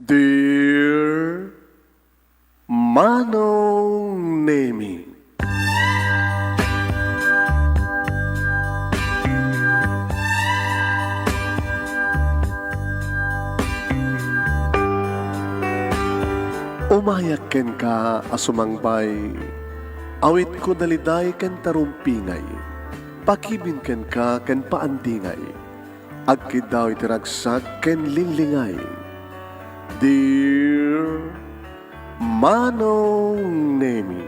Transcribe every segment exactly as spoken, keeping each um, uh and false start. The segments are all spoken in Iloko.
Dear Manong Nemi. Umayak kenka a sumangbay, awitko daliday ken tarumpingay, pakibin kenka ken paandingay. Agkiddaw iti ragsak ken linglingay. Dear Manong Nemi,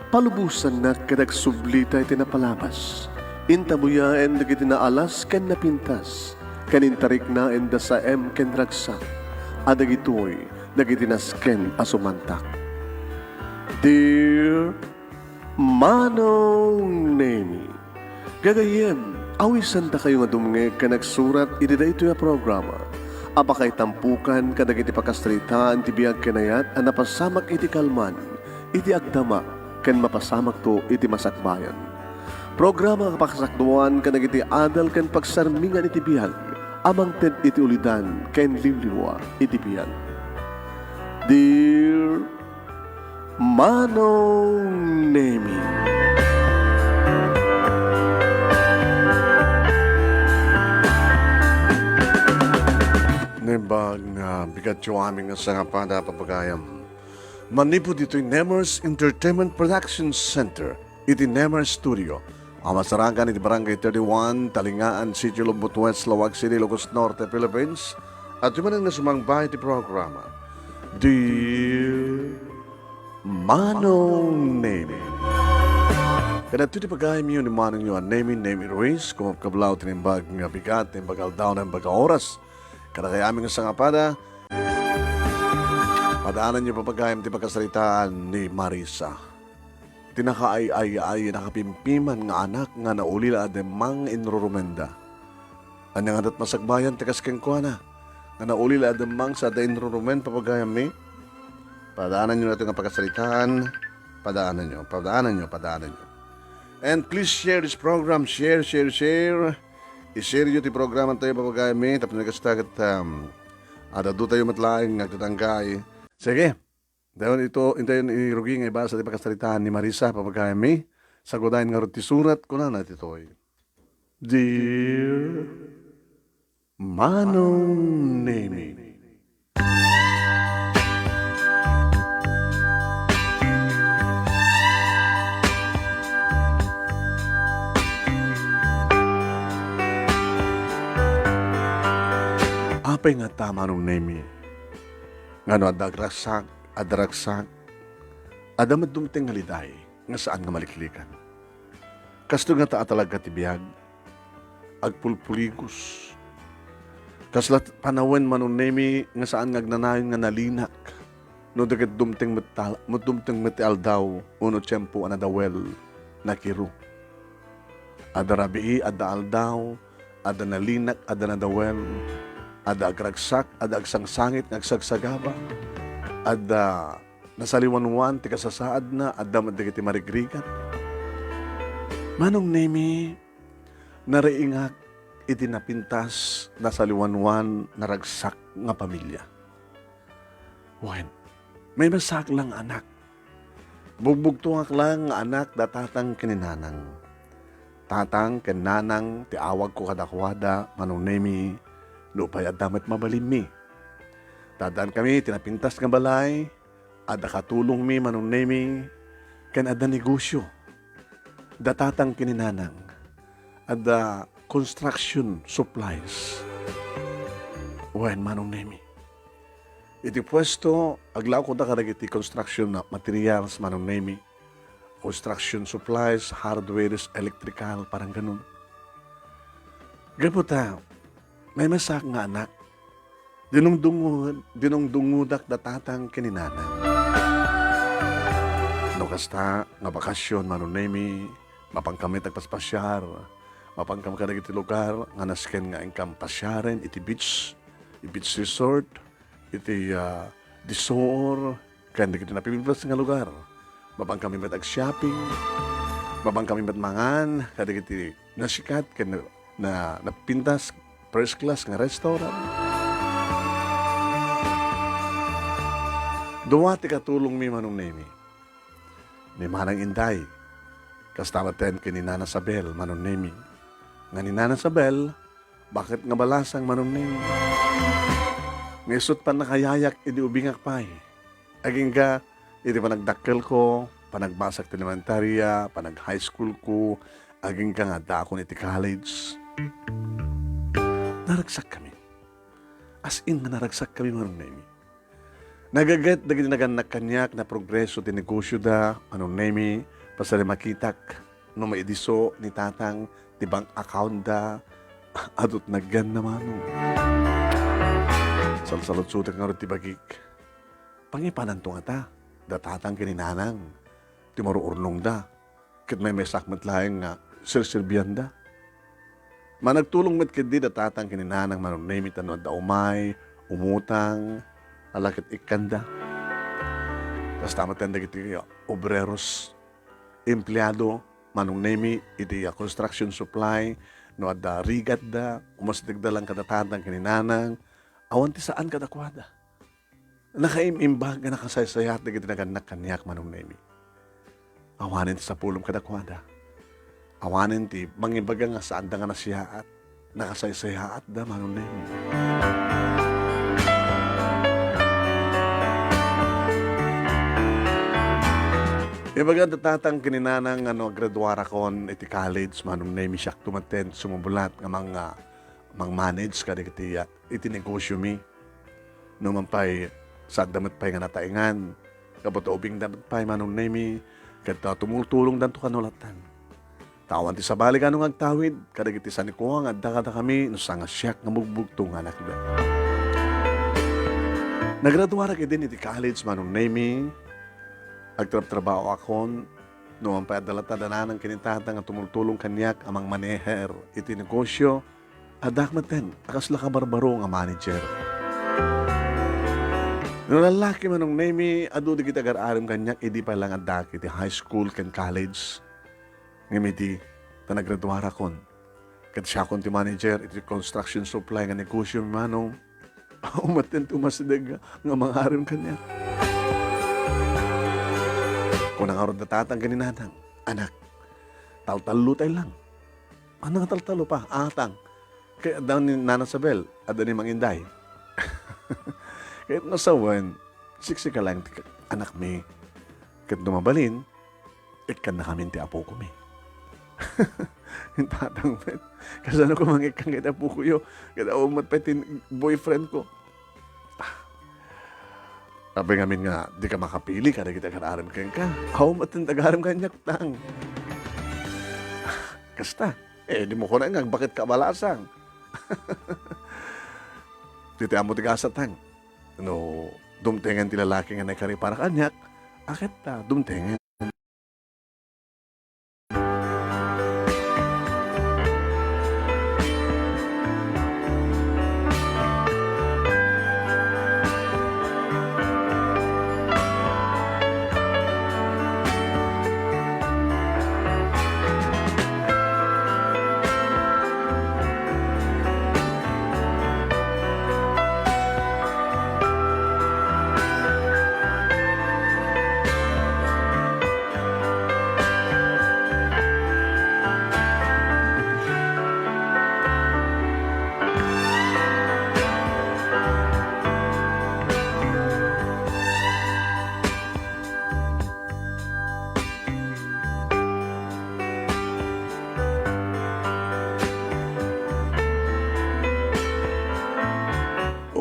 palubosannak ket agsublita iti napalabas. Intabuyaen dagiti naalas ken napintas, ken intariknaenda saem ken ragsak, a dagitoy dagiti nasken a sumantak. Dear Manong Nemi. Gagayyem, awisendakayo nga dumngeg ken agsurat iti daytoy a programa a pakaitampukan kadagiti pakasaritaan ti biag ken ayat a napasamak iti kalman, iti agdama, ken mapasamakto iti masakbayan. Programa a pakasakduan kadagiti adal ken pagsarmingan iti biag a mangted iti ulidan ken liwliwa iti biag. Dear Manong Nemi. Naimbag nga bigatyo amin nga sangapada, papagayam. Manipud ditoy Nemers Entertainment Production Center, iti Nemers Studio, a masarakan iti Barangay thirty-one, Talingaan, Sitio Lombot West, Laoag City, Ilocos Norte, Philippines, adtoy manen nga sumangba iti programa, Dear Manong Nemi. Ken adtoy ti pagayamyo ni manongyo a Nemi, Nemi Ruiz, kumapkablaw ti naimbag nga bigat, naimbag aldaw, naimbag a oras. Kadakayo amin nga sangapada, padaananyo, papagayam, ti pakasaritaan ni Marisa. Ti nakaay-ay-ay, nakapimpiman nga anak nga naulila a demmang inrurumenda. Ania ngadat masakbayan ti kas kenkuana nga naulila a demmang sa adda inrurumen, papagayammi? Padaananyo daytoy nga pakasaritaan. Padaananyo, padaananyo, padaananyo. And please share this program. Share, share, share. I-share yo ti programa tayo, papagayammi. Tapno kasta ket, um, adda dutayo met laeng nga agtatanggay. Sige. Dayon ito, intayon ni Rugi nga ibasa ti pakasaritaan ni Marisa, papagayammi. Sagudayen ngarud ti surat, kunana ditoy, Dear Manong Nemi. Apay ngata, Manong Nemi, nga no adda agragsak, adda ragsak, adda met dumteng nga liday nga saan nga maliklikan. Kastoy ngata a talaga ti biag, agpulpuligos. Kasla panawen, Manong Nemi, nga saan nga agnanayon nga nalinak no di ket dumteng met tal-, met dumteng met ti aldaw wenno tiempo a nadawel, nakiru. Adda rabii, adda aldaw, adda nalinak, adda nadawel, adda agragsak, adda agsangsangit nga agsagsagaba, adda nasaliwanwan ti kasasaadna, adda met dagiti marigrigat. Manong Nemi, nariingak iti napintas, nasaliwanwan, naragsak nga pamilia. Wen, maymaysaak lang nga anak. Bugbugtongak lang nga anak da tatang ken ni nanang. Tatang ken nanang ti awagko kadakuada, Manong Nemi, nupay adda met mabalinmi. Ta addaankami ti napintas nga balay, adda katulongmi, Manong Nemi, ken adda negosio. Da tatang ken ni nanang, adda construction supplies. Wen, Manong Nemi. Iti puesto, aglawkoda kadagiti construction materials, Manong Nemi. Construction supplies, hardwares, electrical, parangganon. Gapu ta, maymaysaak nga anak, dinungdungud-, dinungdungudak da tatang ken ni nanang. No kasta nga bakasyon, Manong Nemi, mapankami agpaspasiar, mapankami kadagiti lugar nga nasken nga inkam pasiaren iti beach, iti beach resort, iti, ah, Dissur, ken dagiti napintas nga lugar. Mapankami met ag-shopping, mapankami met mangan kadagiti nasikat ken na, na, napintas first class nga restaurant. Dua ti katulongmi, Manong Nemi. Ni Manang Inday, kasta met ken ni Nana Sabel, Manong Nemi. Nga ni Nana Sabel, baket nga balasang, Manong Nemi. Nga isut' pannakayayak idi ubingak pay. Agingga iti panagdakkelko, panagbasak ti elementaria, panag-high school ko, agingga nga addaakon iti college. Naragsakkami. As in nga naragsakkami, Manong Nemi. Nagaget dagiti nagannak kaniak, naprogreso ti negosioda, Manong Nemi, pasarim a kitak no maidisso ni Tatang ti bank accountda, adu ti nagganna, Manong. Salsalutsotek ngarud ti bagik. Pangipananto ngata, da Tatang ken ni Nanang ti maruurnongda. Ket maymaysak met laeng nga serserbianda. Managtulong met ketdi da Tatang ken ni Nanang, Manong Nemi, ta no adda umay, umutang, ala ket ikkanda. Kasta met dagiti obreros, empleado, Manong Nemi, iti, ah, construction supply, no adda rigatda, umasidegda lang kada Tatang ken ni Nanang, awan ti saan kadakuada. Nakaim-imbag nga nakasaysayaat dagiti nagannak kaniak, Manong Nemi. Awanen ti sapulem kadakuada. Awanen ti mangibaga nga saanda nga nasiaat. Nakasaysayaatda, Manong Nemi. Ibaga da Tatang ken ni Nanang nga no agraduarakon iti college, Manong Nemi, siakto met ti sumubulat nga manga mangmanage kadagiti, ah, iti negosiomi. No man pay, saanda met pay nga nataengan. Gapu ta ubingda met pay, Manong Nemi, ket, ah, tumultulongdanto kano latta. Ta awan ti sabali kano nga agtawid kadagiti sanikuan nga adda kadakami no saan nga siak nga bugbugto nga anakda. Nagraduarak idin iti college, Manong Nemi. Agtrabtrabahoakon, no man pay adda latta da Nanang ken ni Tatang nga tumultulong kaniak a mangmaneher iti negosio. Addaak metten a kasla kabarbaro nga manager. No lallaki, Manong Nemi, adu dagiti agar-arem kaniak idi pay lang addaak iti high school ken college. Ngem idi ta nagraduarakon, ket siakon ti manager iti construction supply nga negosio, Manong, awan metten ti umasideg nga mangarem kaniak. Kuna ngarud da Tatang ken ni Nanang, "Anak, taltallo tay lang." Ano nga taltallo pa? Atang. Kay adda ni Nana Sabel, adda ni Mang Inday. Ket no sawen, siksika lang ti anakmi. Ket no mabalin, ikkannakamin ti apokomi. Tatang met, kasano ko mangikkan ket apokoyo? Ket awan met pay ti boyfriend ko. Ah. Apay ngamin nga dika makapili kadagiti agar-arem kenka? Awan met ti agar-arem kaniak, Tang. Ah, kasta. Eh, dimo kunak nga agbaket ka a balasang. Ti, ti ammo ti gasat, Tang. No dumtengen ti lalaki nga naikaripara kaniak, a ket, ah, dumtengen.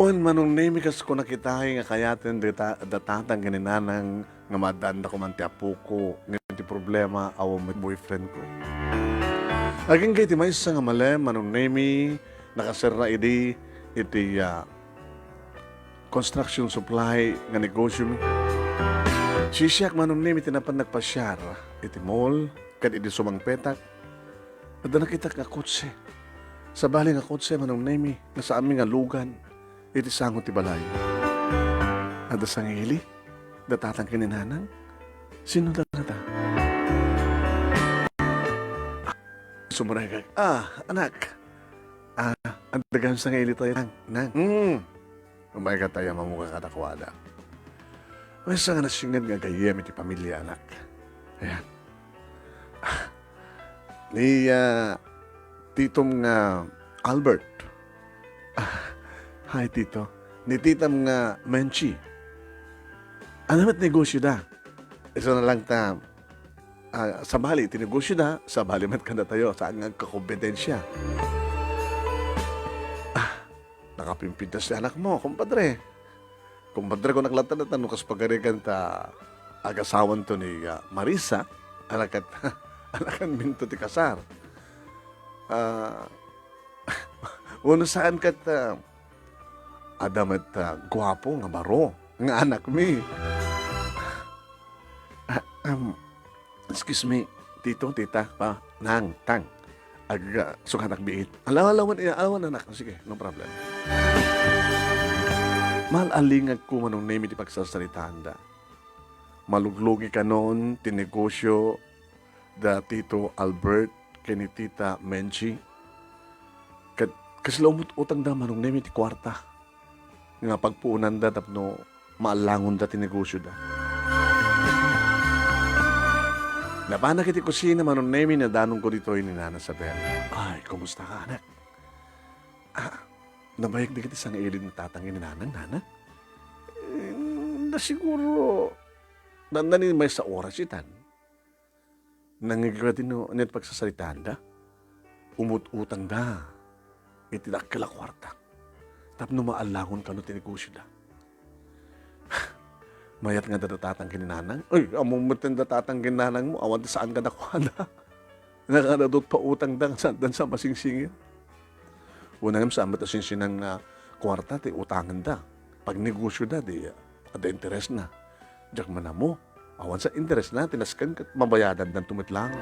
Wen, Manong Nemi, kas kunak itay nga kayaten dita, da Tatang ken ni Nanang nga maaddaandako man ti apoko, ngem ti problema, awan met boyfriend ko. Agingga iti maysa nga malem, Manong Nemi, nakaserra idi iti, ah, construction supply nga negosyo mi. Sisiak, Manong Nemi, ti napan nagpasiar iti mall, ket idi sumangpetak, adda nakitak nga kotse. Sabali nga kotse, Manong Nemi, nga saanmi nga lugan iti sango ti balay. Adda sangili, da Tatang ken ni Nanang. Sino dagita? Sumurek, "Ah, anak. Ah, adda gayam sangili tayo, Nang. Nang." Hmm. Umay ka tayo mamuka kadakuada. Maysa nga nasingan nga gayyem iti pamilia, anak. Ayan. Ni, ah, titom nga Albert. Hi, tito. Ni titam nga Menchi. Ania met negosyoda? Isu na lang ta, ah, sabali iti negosyoda, sabali met kadatayo, saan nga agkakompetensia. Ah, nakapimpintas ti anakmo, kumpadre. Kumpadre, kunak latta, no kas pagarigan ta agasawanto ni, ah, Marisa, ania ket, ania ket minto ti kasar. Ah, wenno saan ket, ah, adda met, ah, guapo nga baro nga anakmi. Ah, um, excuse me, tito, tita, pa, nang, tang. Ag, ah, sukanak biit. Alaw, alawan, iya, alawan, anak. Sige, no problem. Mal-alingagko, Manong Nemi, ti pagsasaritaanda. Maluglugi kanon ti negosyo da Tito Albert ken ni Tita Menchi. Ket kasla umut-utangda, Manong Nemi, ti kuarta nga pagpuonanda tapno maallangonda ti negosyoda. Napanak iti kusina, Manong Nemi, nadanonko ditoy ni Nana Isabel. Ay, kumusta ka, anak? Ah, nabayag dagiti sangaili ni tatang ken ni nanang, nana? Eh, nasiguro, nanda ni maysa oras itan. Nangngegda ti no, ania ti pagsasaritaanda? Umut-utangda iti dakkel a kuarta tapno maallangon kano ti negosyoda. Mayat nga adda tatang ken ni nanang? Ay, ammom met ti adda tatang ken ni nanangmo, awan ti saan kadakuada. Nakadadut pa utangda nga saanda sa masingsingir. Una ngem, saan met a sinsinan nga kuarta ti utanganda. Pagnegosyoda, di adda interesna. Diak man ammo. Awan sa interesna, ti nasken ket mabayadandanto met laeng.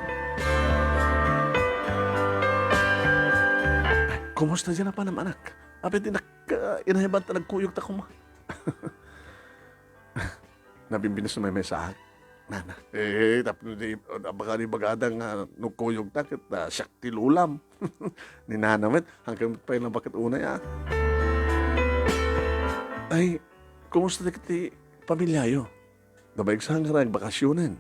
Kumusta diay napanam, anak? Apay ti nak-, ah, inayaban ta nagkuyogta koma? Nabimbinasmo maymaysaak, nana. Eh, tapno di, baka di bagada nga nagkuyogta ket, ah, siak ti lulam. Ni nana met, hangkan met pay nabaket unay, ah. Ay, kumusta dagiti pamiliayo? Nabaigsa nga nagbakasyonen.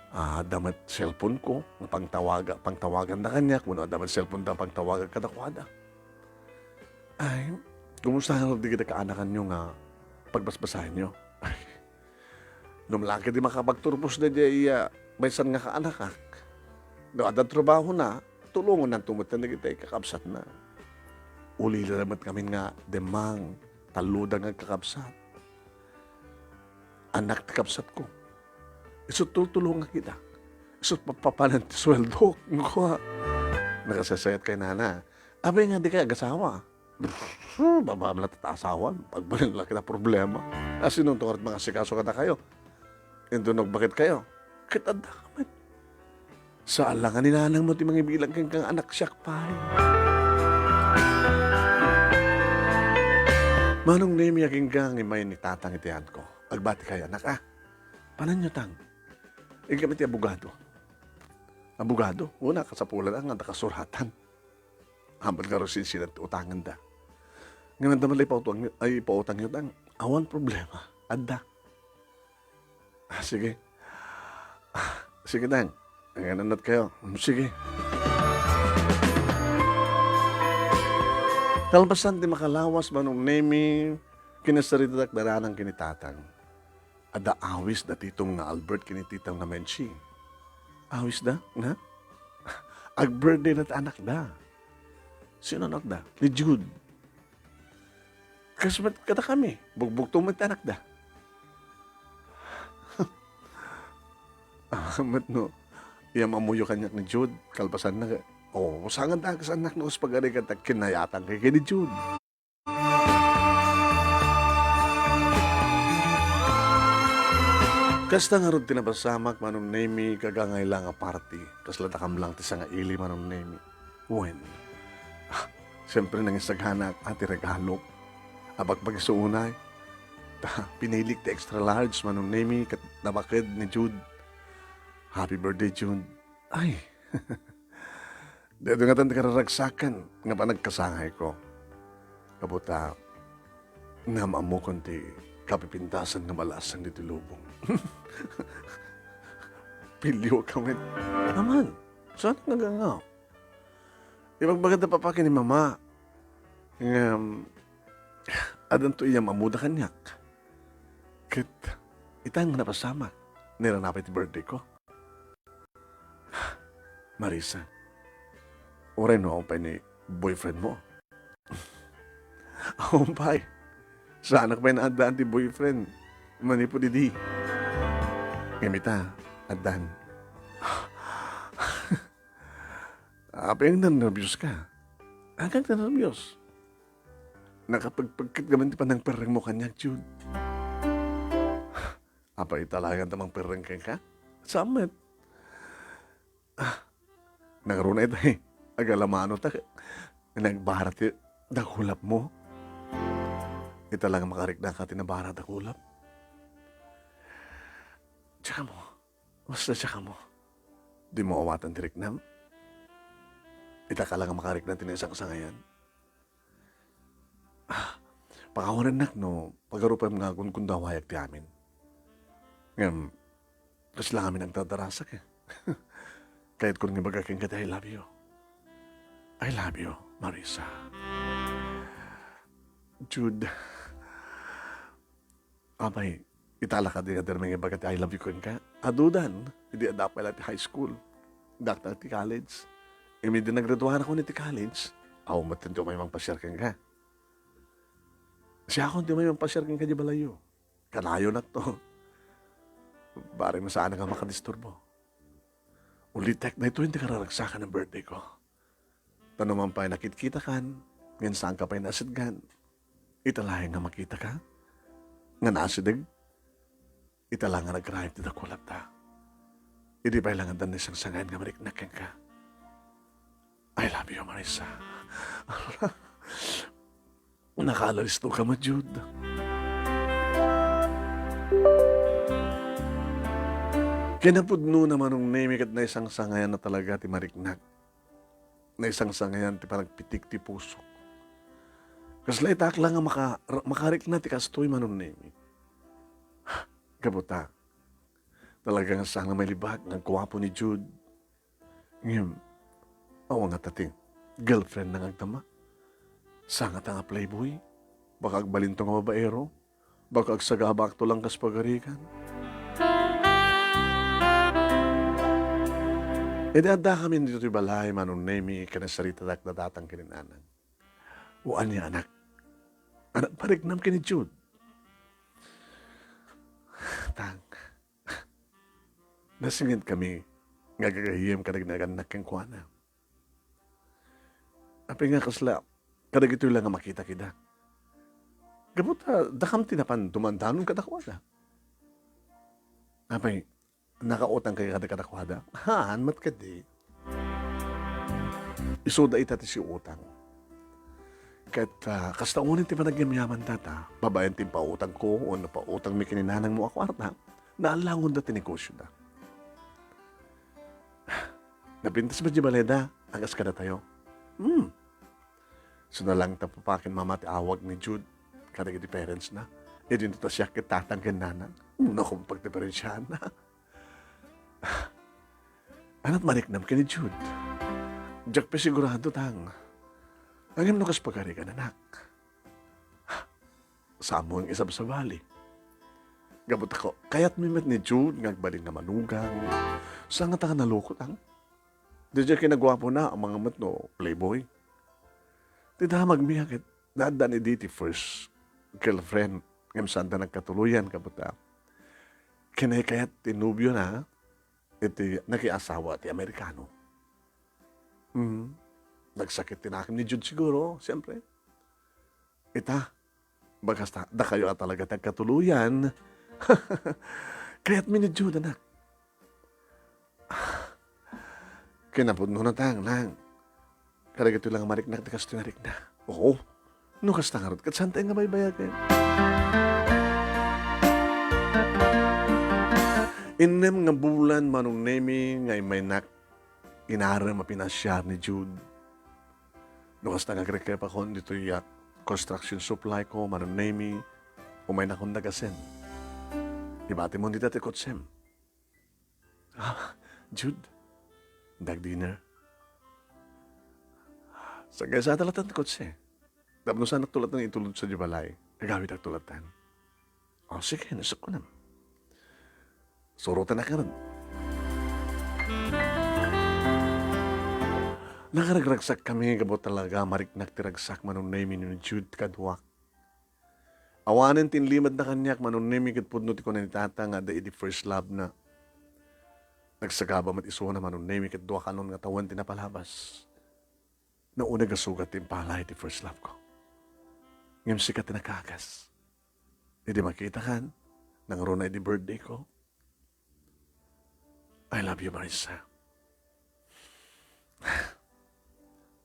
Ah, adda met cellphone ko nga pangtawaga-, pangtawaganda kaniak, wenno adda met cellphone da pangtawagak kadakuada. Ay, kumusta nga dagiti kaanakanyo nga pagbasbasaenyo? Ay, no malaki ti makapagturbos daydiay, ah, maysan nga kaanakak. No adda trabahona, tulongennanto met dagiti kakabsatna. Ulila met ngamin nga demmang, talloda nga agkakabsat. Anak ti kabsatko. Isu tultulongak ida. Isu papapanan ti sueldok. Kua, nakasasayat kay nana. Apay nga dikay agasawa? Brr, babaam la ti asawan. Agbalin la kita problema. Asino ti mangasikaso kadakayo? Inton nagbaket kayo, ket adda ka met. Saan la nga ni nanangmo ti mangibilang kenka nga anak, siak pay. Manong Nemi, agingga nga immay ni tatang iti ayanko. Agbati kayo, anak, ah. Pananyo, tang. Igam iti abogado. Abogado? Una, kasapulan nga nakasuratan. Ammon nga sinsinan ti utanganda. Ngem adda met la ipautang-, ay, ipautangyo, tang. Awan problema. Adda. Ah, sige. Ah, sige, tang. Ang ananat kayo. Mm, sige. Kalpasan ti makalawas, Manong Nemi, kinasaritadak da nanang ken ni tatang. Adda awis da titom nga Albert ken ni titam nga Menchi. Awisda, nga? Ag-birthday na ti anakda. Sino anakda? Ni Jude. Kas met kadakami, bugbugto met ti anakda. Ah, met no, iyam ammoyo kaniak ni Jude, kalpasanna, o, saan nga dagas annak no, kas pagarigan ta kinayatan kay ken ni Jude. Kasta ngarud ti napasamak, Manong Nemi, kagangay la nga party. Kasla dakam lang ti sangaili, Manong Nemi. Wen. Ah, siyempre, nangisagana a ti regalok. Abakbak isu unay. Ta, pinilik ti extra large, Manong Nemi, ket nabaked ni Jude. Happy birthday, Jude. Ay. Daytoy ngatan ti kararagsakan nga panagkasangayko. Kabota, naam-ammokon ti kapipintasan nga malasang ditoy lubong. Pilio ka met. Aman, saan nga gangaw? Ibagbagada papa ken ni mama. Ngem, addanto iyam ammoda kaniak. Ket, ita nga napasamak, nairanapa iti birthday ko. Marisa, uray no, awan pay ni boyfriend mo. Awan pay. Saanak pay naaddaan ti boyfriend. Manipud idi. Ngem ita, addan. Apay nga nerbios ka? Apay nga nerbios? Nakapagpagkit ka man ti panangperreng mo kaniak, Jude. Apay ita laeng nga mangperreng kenka? Saan met. Ah, nangruna ita eh. Agalamano ta. Nagbara ti dakulap mo. Ita lang makarikna ka ti nabara dakulap. Tsaka mo. Basta tsaka mo. Di mo awatan ti riknam. Ita ka lang makarikna ti naisangsangayan. Ah, pakawanennak no pagaruem nga agundawayag ti amin. Ngem, kasla amin agdardarasak eh. Kayatkon nga ibaga kenka ti I love you. I love you, Marisa. Jude, apay, ita la kadi nga dayta mangibaga ti I love you kenka? Adudan, idi adda pay la ti high school. Dakta ti college. Ngem idi naggraduarakon iti college, awan met ti umay mangpasiar kenka. Siakon ti umay mangpasiar kenka di balayyo. Kanayonakto. Bareng no saanak a makadisturbo. Ulitek, daytoy ti kararagsakan a birthday ko. Ta no man pay nakitkitakan, ngem saanka pay nasidgan, ita laeng nga makitaka, nga nasideg, ita la nga nagripe ti dakulapta. Idi pay la nga adda naisangsangayan nga mariknak kenka. I love you, Marisa. Nakaalaristo ka met, Jude. Kinapudnona, Manong Nemi, ket naisangsangayan a talaga ti mariknak. Naisangsangayan ti panagpitik ti pusok. Kasla itaak la nga maka-, makarikna ti kastoy, Manong Nemi. Gapu ta, talaga nga saan nga mailibak nga guapo ni Jude. Ngem, awan ngata ti girlfriend na nga agdama. Saan ngata nga playboy? Baka agbalinto nga babaero? Baka agsagabakto lang kas pagarigan? Idi addakamin ditoy balay, Manong Nemi, kinasaritadak da Tatang ken ni Nanang. O ania, anak? Anak, pariknam ken ni Jude? Tang, nasingedkami nga aggayyem kadagiti nagannak kenkuana. Apay nga kasla, kadagitoy la nga makitak ida? Gapu ta, dakam ti napan dumandanon kadakuada. Apay, nakautang kay kada kadakuada? Haan, met kadi. Isuda ita ti siutang. Ket, ah, kasta unin ti panagyamyamanda ta, babaen ti impautangko wenno pautangmi ken ni nanangmo a kuarta, naallangonda ti negosioda. Napintas met di balayda, a kas kadatayo. Hmm. Suna lang ta papa ken mama ti awag ni Jude kadagiti parents na. Idinto ta siak ket tatang ken nanang. Naku, pagdiferensiaanna. Anak, mariknam ken ni Jude. Diak pay sigurado, Tang. Ngem no kas pagarigan, anak, saanmo nga isabsabali. Gapu ta ko, kayatmi met ni Jude nga agbalin nga manugang. Saan ngata nga naloko, Tang? Daydiay kinaguapona, amangan met no playboy. Ti damagmi a ket, naaddaan idi ti first girlfriend, ngem saanda nagkatuloyan, gapu ta kinaykayat ti nobiona iti nakiasawa ti Amerikano. Mm. Nagsakit ti nakem ni Jude siguro, siyempre. Ita, bagas ta, dakayo a talaga ti agkatuloyan. Kayatmi ni Jude, anak. Kinapudno na, Tang, lang. Kadagitoy lang mariknak ti kastoy nga rikna. Oo. No kasta ngarud, ket saanta nga baybayagen. Innem nga bulan, Manong Nemi, nga immaynak inarem a pinasiar ni Jude. No kasta nga agrekrepakon ditoy, ah, construction supply ko, Manong Nemi, Umaynakon dagasen. Ibatimon dita ti kotsem. Ah, Jude, nag-dinner. Sagaysata latta ti kotse. Tapno saanakto latta itulod sadiay balay. Agawidakto latta. O, sige, no, sakkunak. Surotanak ngarud. Nakaragragsakkami, gapu talaga, mariknak ti ragsak, Manong Nemy, ni Jude kaduak. Awanen ti inlimadna kaniak, Manong Nemy, ket pudno ti kuna ni Tata nga adda idi first love na. Nagsagaba met isuna, Manong Nemy, ket dua kanon nga tawen ti napalabas. Nauneg a sugat ti impala iti first love ko. Ngem sika ti nakaagas. Idi makitakan, nangruna idi birthday ko, "I love you, Marissa."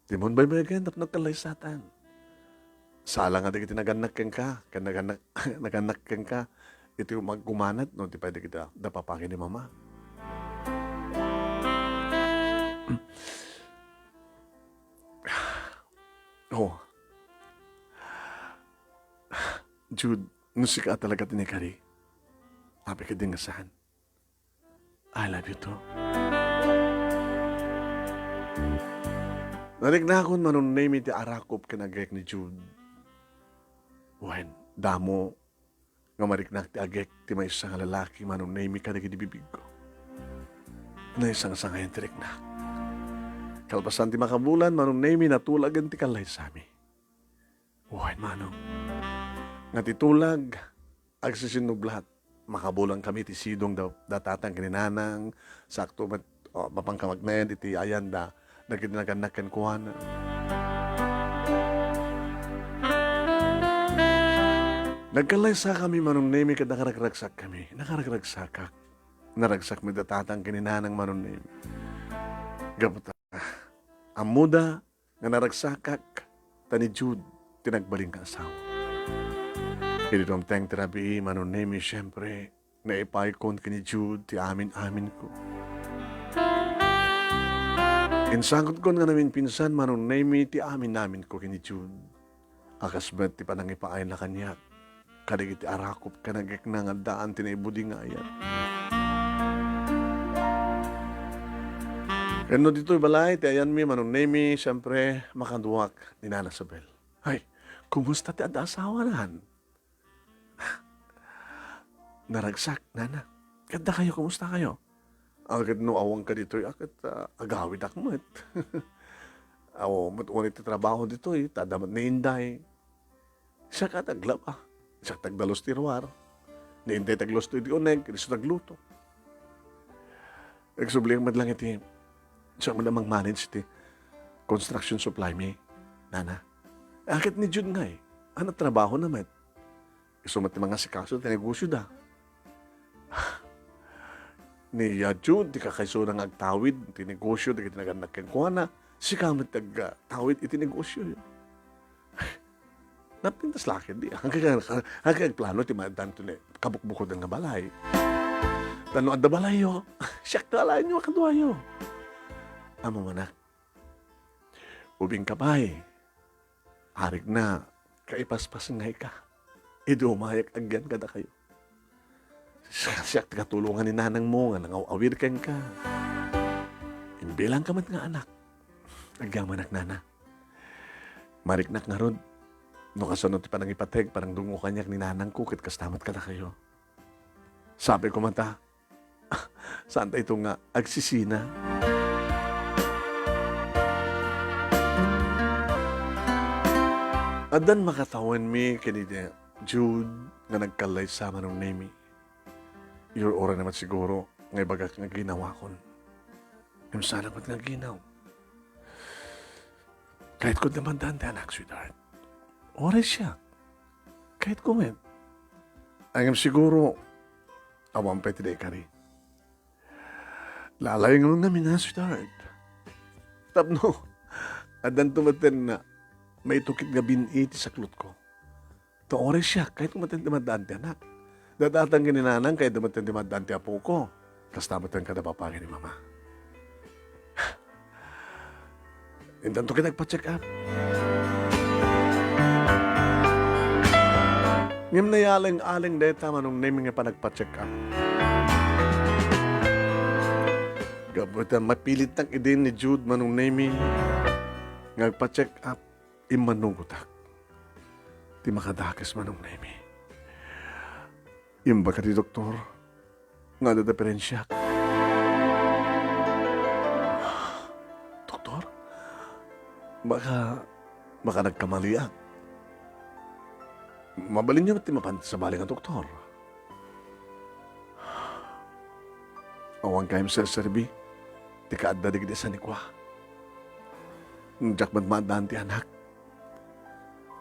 Dimon baybayagen tapno agkallaysatan. Sala nga dagiti nagannak kenka, ken nagannak, nagannak kenka, iti umagkumanat, no, ti pay dagiti da papagi ni Mama. Oh. Jude, no sika talaga ti naikari, apay ket di nga saan. I love you too. Nariknakon, Manong Nemy, ti arakop ken agek ni Jude. Wen, damo nga mariknak ti agek ti maysa nga lalaki, Manong Nemy, kadagidi bibigko. Naisangsangayan ti riknak. Kalpasan ti makabulan, Manong Nemy, natulagen ti kallaysami. Wen, Manong, nga ti tulag, agsisinnublat. Makabulankami ti sidong da, da tatang ken ni nanang, sakto met, o, mapanka magnaed iti ayan da, dagiti nagannak kenkuana. Nagkallaysakami, Manong Nemy, ket nakaragragsakkami. Nakaragragsakak. Naragsak met da tatang ken ni nanang, Manong Nemy. Gapu ta, ammoda, nga naragsakak, ta ni Jude ti nagbalin nga asawa. Idi dumteng ti rabii, Manong Nemy, siempre, naipaykon ken ni Jude ti amin-aminko. Insagutkon nga naminpinsan, Manong Nemy, ti amin-aminko ken ni Jude. A kas met ti panangipaayna kaniak kadagiti arakop ken agekna nga addaan ti naibudi nga ayat. Ken no ditoy balay ti ayanmi, Manong Nemy, siempre, makaduak ni Nana Sabel. Ay, kumusta ti adda asawanan? Naragsak, Nana. Ket dakayo, kumusta kayo? Aw, ket no awanka ditoy, a, ket, ah, agawidak met. Aw, met unay ti trabaho ditoy, ta adda met ni Inday. Siak a ti aglaba. Siak ti agdalus ti ruar. Ni Inday ti aglusto iti uneg, isu ti agluto. Agsubliak met lang iti, siak met a mang-manage iti construction supply mi, Nana. A, ket ni Jude ngay, a, trabahona met. Isu met ti mangasikaso ti negosio da. Ni, ah, Jude, ti kakaisuna nga agtawid ti negosio dagiti nagannak kenkuana, sika met ti agtawid iti negosio. Napintas la ketdi. Haanka, haanka agplano ti maaddan ti kabukbukodan nga balay. Ta no adda balayyo, siak ti alaenyo a kaduayo. Ammom, anak, ubingka pay. Arigna, kaipaspas ngay ka. Idi umayak agyan kadakayo. Siak ti katulongan ni nanangmo nga nangaw-awir kenka. Imbilangka met nga anak. Agyamanak, Nana. Mariknak ngarud, no kasano ti panangipateg, panangdungngo kaniak ni nanangko, ket kasta met kadakayo. Sapay koma ta, saan ta ito nga agsisina? Addan makatawenmi ken ni Jude nga nagkallaysa, Manong Nemy. Iyur-urayna met siguro nga ibagak nga ginawakon. Ngem saanak met nga aginaw. Kayatko ti maddaan ti anak, sweetheart. Uray siak. Kayatko met. Ngem siguro, awan pay ti naikari. Lalayonka ngamin, sweetheart. Tapno, addanto metten nga maitukit nga bin-i ti saklotko. Ta uray siak, kayatko metten ti maddaan ti anak. Dadatang ken ni nanang, kayatda metten ti maddaan ti apoko. Kasta metten kada papagi ni Mama. Intanto ket agpa-check up. Ngem nayaleng-aleng dayta, Manong Nemi, nga panagpa-check-up. Gapu ta mapilitnak idi ni Jude, Manong Nemi, nga agpa-check-up, immanugotak ti makadakes, Manong Nemi. Imbag ti doktor nga adda diferensiak. Doktor? Baka, baka nagkamaliak. Mabalinyo met ti mapan ti sabali nga doktor. Awan kayam serserbi ti kaadda dagiti sanikua. Diak met maaddaan ti anak.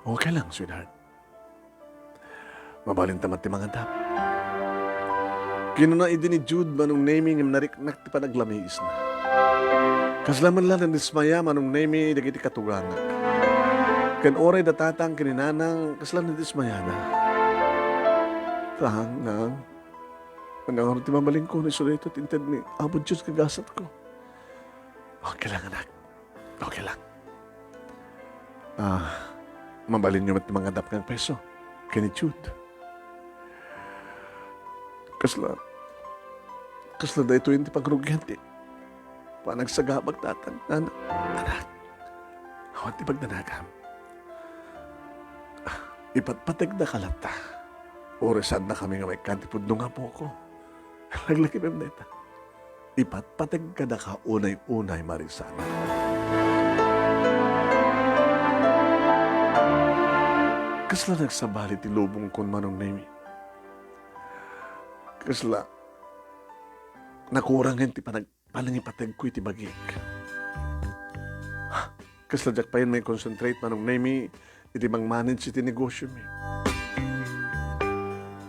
Okay lang, sweetheart. Mabalinta met ti mangadap. Kinuna idi ni Jude, Manong Nemi, ngem nariknak ti panaglamiisna. Kasla met la nadismaya, Manong Nemi, dagiti katugangak. Ken uray da tatang ken ni nanang, kasla nadismayada. Tang, nang, ania ngarud ti mabalinko no isu daytoy ti inted ni Apo Dios nga gasatko? Okay lang, anak. Okay lang. Ah, mabalinyo met mangadap nga agpayso ken ni Jude. Kasla, kasla daytoy ti pagrugian ti panagsagabak, tatang, nana, anak. Awan ti pagdanagam. Ah, ipatpategdaka latta. Uray saannakami nga maikkan ti pudno nga apoko. Laglagipem dayta. Ipatpateg kadaka unay-unay, Marisa. Kasla nagsabali ti lubongkon, Manong Nemi. Kasla nakurangen ti panag-, panangipategko iti bagik. Kasla diak payen mai-concentrate, Manong Nemi, iti mangmanage iti negosyomi.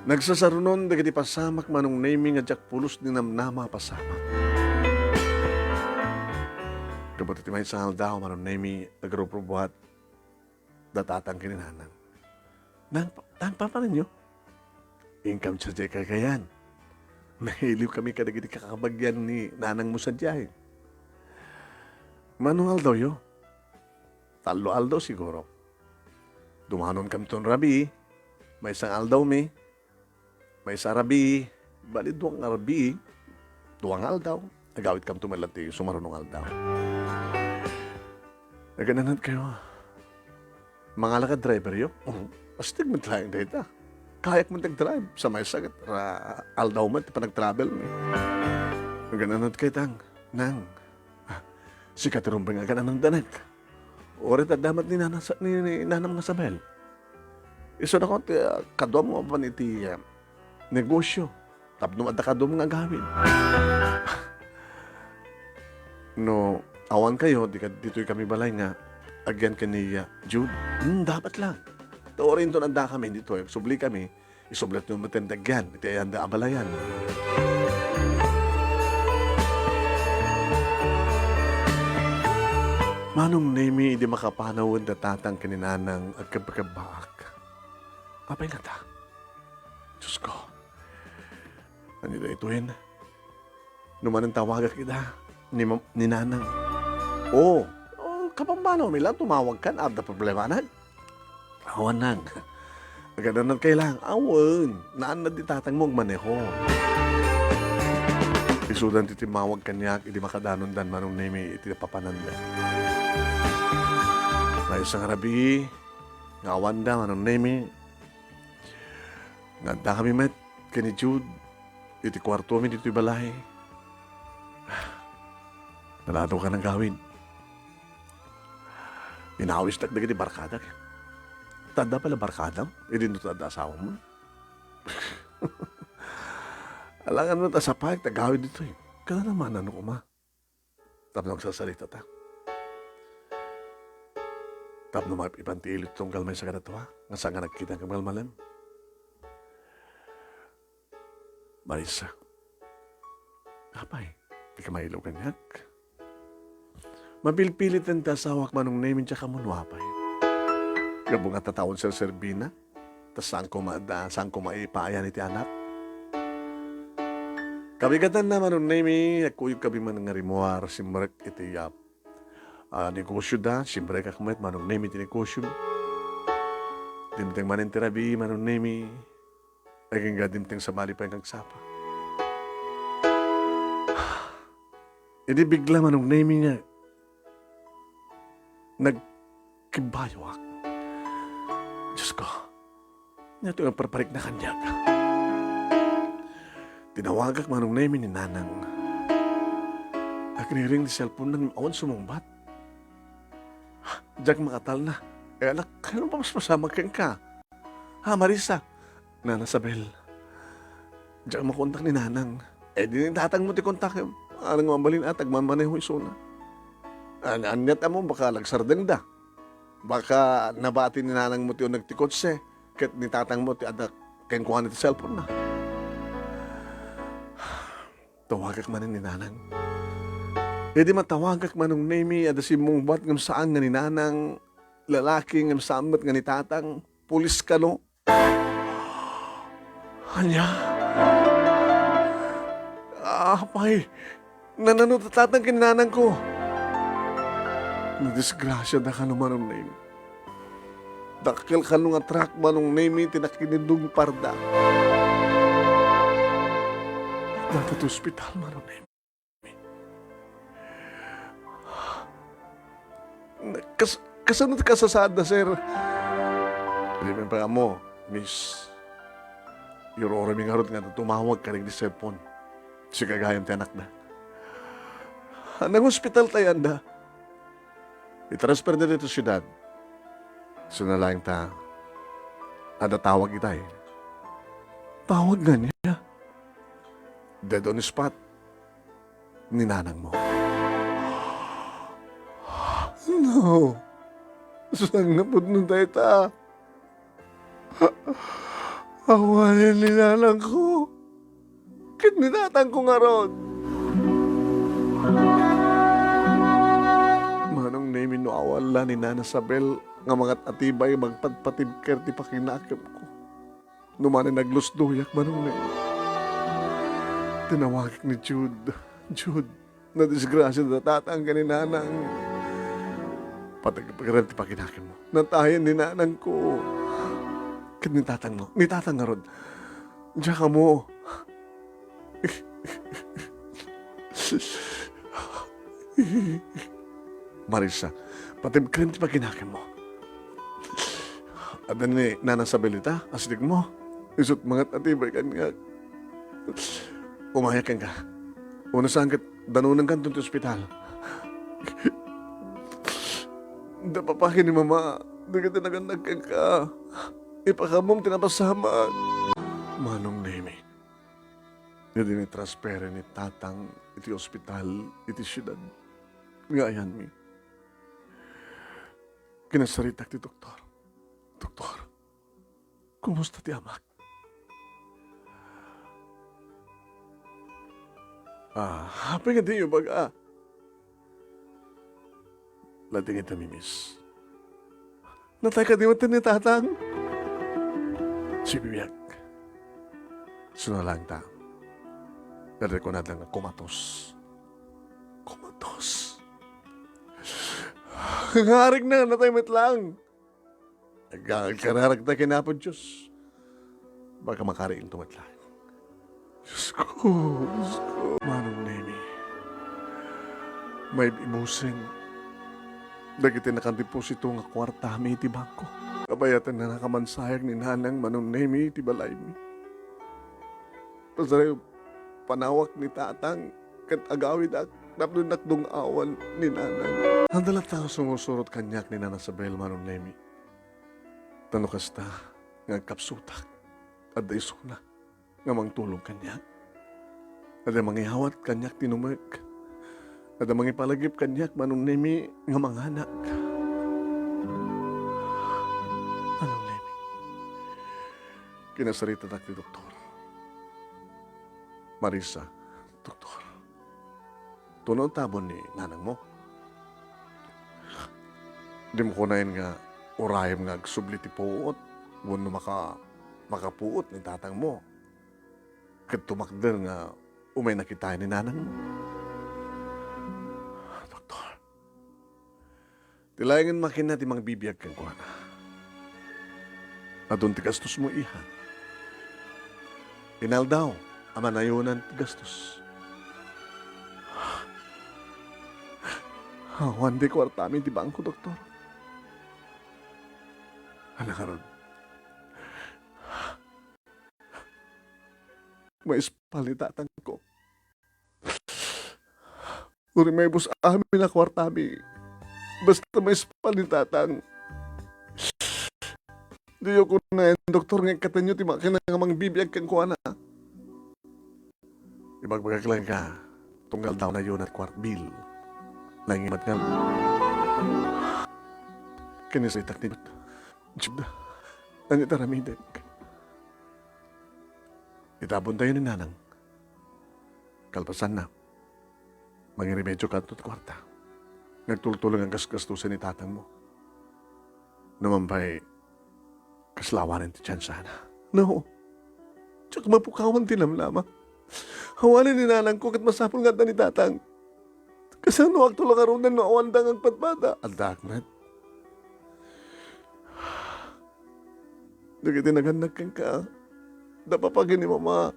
Nagsasarunon dagiti pasamak, Manong Nemi, nga diak pulos ninamnama a pasamak. Gapu ta iti maysa nga aldaw, Manong Nemi, nagrubrubuat da tatang ken ni nanang. Nang, nang papanenyo? Inkam sadiay kaykayan. Nangiliwkami kadagiti kakabagian ni nanangmo sadiay. Mano nga aldawyo? Tallo aldaw siguro. Dumanonkamton rabii, maysa nga aldawmi, maysa rabii, bali dua nga rabii, dua nga aldaw, agawidkamto met latta ti sumaruno nga aldaw. Agan-anadkayo. Mangala kad driveryo? Oh, astig met laeng dayta. Kayak met agdrive. Sa maysa ket ra-, aldaw met ti panagtravelmi. Agan-anadkayo, tang, nang. Ah, sika ti rumbeng nga agan-anadda, anak. Uray ta adda met ni nana sa-, ni, ni nanam nga sabel. Isu dako ti, ah, kaduam nga mapan iti, ah, negosyo. Tapno adda kaduam nga agawid. No, awankayo, di ka, ditoy kami balay nga agyan ken ni, ah, Jude. Hmm, dapat lang. Ta uray inton adda kami ditoy, agsubli kami, isubli met ti agyan iti ayanda a balayan. Manong Nemi, idi makapanawen da tatang ken ni nanang agkebkebbaak. Apay ngata? Diosko. Ania daytoyen? No manen tawagak ida ni ma-, ni nanang. Oo. Oh, kapammano, Mila, tumawagkan, adda problemanak? Awan, nang. Agan-anadkayo lang. Awan. Naannad ti tatangmo agmaneho. Isudan ti timmawag kaniak idi makadanondan Manong Nemi iti papananda. Maysa nga rabii, nga awanda Manong Nemi, nga addakami met ken ni Jude iti kuartomi ditoy balay. Naladaw ka nagawid. Inawistak dagiti barkadak. Ta adda pay la barkadam, idi no ta adda asawam. Alangan met a sapay ti agawid ditoy. Kada naman, ano koma? Tapno agsasarita ta. Tapno maipan ti ilit tunggal maysa kadatua, nga saan nga nagkita nga malmalem. Marisa. Apay, di ka mailaw kaniak? Mapilpiliten ti asawak Manong Nemi, diak ammo no apay. Gapu nga tataon serserbina, ta saan koma, ta saan koma ipaayan iti anak. Kabigatanna Manong Nemi, agkuyog kami man nga rimmuar, simrek iti, ah, ah, negosyo da, simrekak met Manong Nemi ti negosyo. Dimteng manen ti rabii, Manong Nemi. Agingga dimteng sabali pay nga agsapa. Idi bigla, Manong Nemi, nga nagkibbayoak. Diyos ko, ania ti agparparikna kaniak? Tinawagak, Manong Nemi, ni Nanang. Agriring ti cellphone-na ngem awan sumungbat. Diak makatalna. E, anak, kano mapasamak kenka? Ha, Marisa? Nana Sabel, diak makontak ni Nanang. E, di ni tatangmo ti kontakem. Alang mabalin a, agmanmaneho isuna. An-, aniat a mo, baka nagsardengda. Baka nabati ni nanangmo ti uneg ti kotse, ket ni tatangmo ti adda kenkuana ti cellphone-na. Tawagak manen ni Nanang. Idi matawagak, Manong Nemi, adda simmungbat ngem saan nga ni Nanang, lalaki ngem saan met nga ni Tatang, pulis kano. Ania? Apay, nanano ti Tatang ken ni Nanangko? Nadisgrasiada kano, Manong Nemi. Dakkel kano nga truck, Manong Nemi, ti nakinidungparda. Adda ti ospital, Manong Nemi. Kas-, kasano ti kasasaadda, sir? Di man pay ammo, miss. Iruromi ngarud nga tumawag kadagiti cellphone. Sika gayam ti anakda. Nangospital ti ayanda. Itransfer da ditoy siudad. Isuna laeng ta adda tawag itay. Tawag ngania? Dead on spot ni nanangmo. No. Saan nga pudno dayta? Awanen ni nanangko ken ni tatangko ngarud. Manong Nemi, no awan la ni Nana Sabel nga mangat-atibay, mangpadpatibker ti pakinakemko. No manen aglusdoyak, Manong Nemi. Tinawagak ni Jude. Jude, nadisgrasia da tatang ken ni nanang. Patag-, pagaren ti pakinakemmo. Natayen ni nanangko. Ket ni tatangmo. Ni tatang ngarud. Diak ammo. Marisa, patibkerem ti pakinakemmo. Adda ni Nana Sabel dita, asidegmo. Isu't mangat-atibay kaniak. Umayak kenka. Unasan ket danonenkanto ti ospital. Dapapaki ni Mama, dagiti nagannag kenka. Ipakammom ti napasamak. Manong Nemi, idi nitransferen ni Tatang iti ospital iti siudad nga ayanmi, kinasaritak ti doktor. "Doktor, kumusta ti amak?" "Ah, apay nga diyo ibaga?" "Lating ita, miss. Natay kadi met ni Tatang?" Sibibiag. Isuna laeng ta. Dayta kunada nga kumatos. Kumatos. Ngarig na, natay met laeng. Ag-, agkararagta ken Apo Dios. Baka makariingto met laeng. Dios ko, Dios ko. Manong Nemi, maib-ibusen dagiti nakadeposito nga kuartami iti bangko. Kabayatanna nakamansayak ni Nanang, Manong Nemi, iti balaymi. Pasarayo, panawak ni Tatang ket agawidak tapno innak dung-awan ni Nanang. Adda latta nga sumusurot kaniak ni Nana Sabel, Manong Nemi. Ta no kasta nga agkapsutak, adda isuna nga mangtulong kaniak. Adda mangiyawat kaniak ti numek. Adda mangipalagip kaniak, Manong Nemi, nga manganak. Manong Nemi, kinasaritanak ti doktor. Marisa, doktor, tunaw tabon ni nanangmo? Dimo kunaen nga urayem nga agsubli ti puot wenno maka-, makapuot ni tatangmo ket tumakder nga umayna kitaen ni nanangmo? Doktor, ti laengen makinna ti mangbibiag kenkuana. Adun ti gastosmo, iha. Inaldaw a manayonan ti gastos. Awan ti kuartami ti bangko, doktor. Ania ngarud? Maispal ni tatangko. Uray maibus amin a kuartami. Basta maispal ni tatang. Diyo kunaen, doktor, nga ikkatenyo ti makina nga mangbibiag kenkuana. Ibagbagak laeng a tunggal dayta a manayonan ti kuarta bill. Nangngeg met ngarud. Ken ni Saritak ni Jud. Ania ti aramidek? Itabontayo ni Nanang. Kalpasanna, mangiremedioka adto ti kuarta nga agtultulong a gasgastosen ni tatangmo. Numan pay, kasla awanen ti tiansana. No. Diak mapukawan ti lamlama. Awanen ni nanangko ket masapul nga adda ni tatang. Kasano agtulong ngaruden no awanda nga agpadpada? Addaak met. Dagiti nagannak kenka, da papa ken ni mama.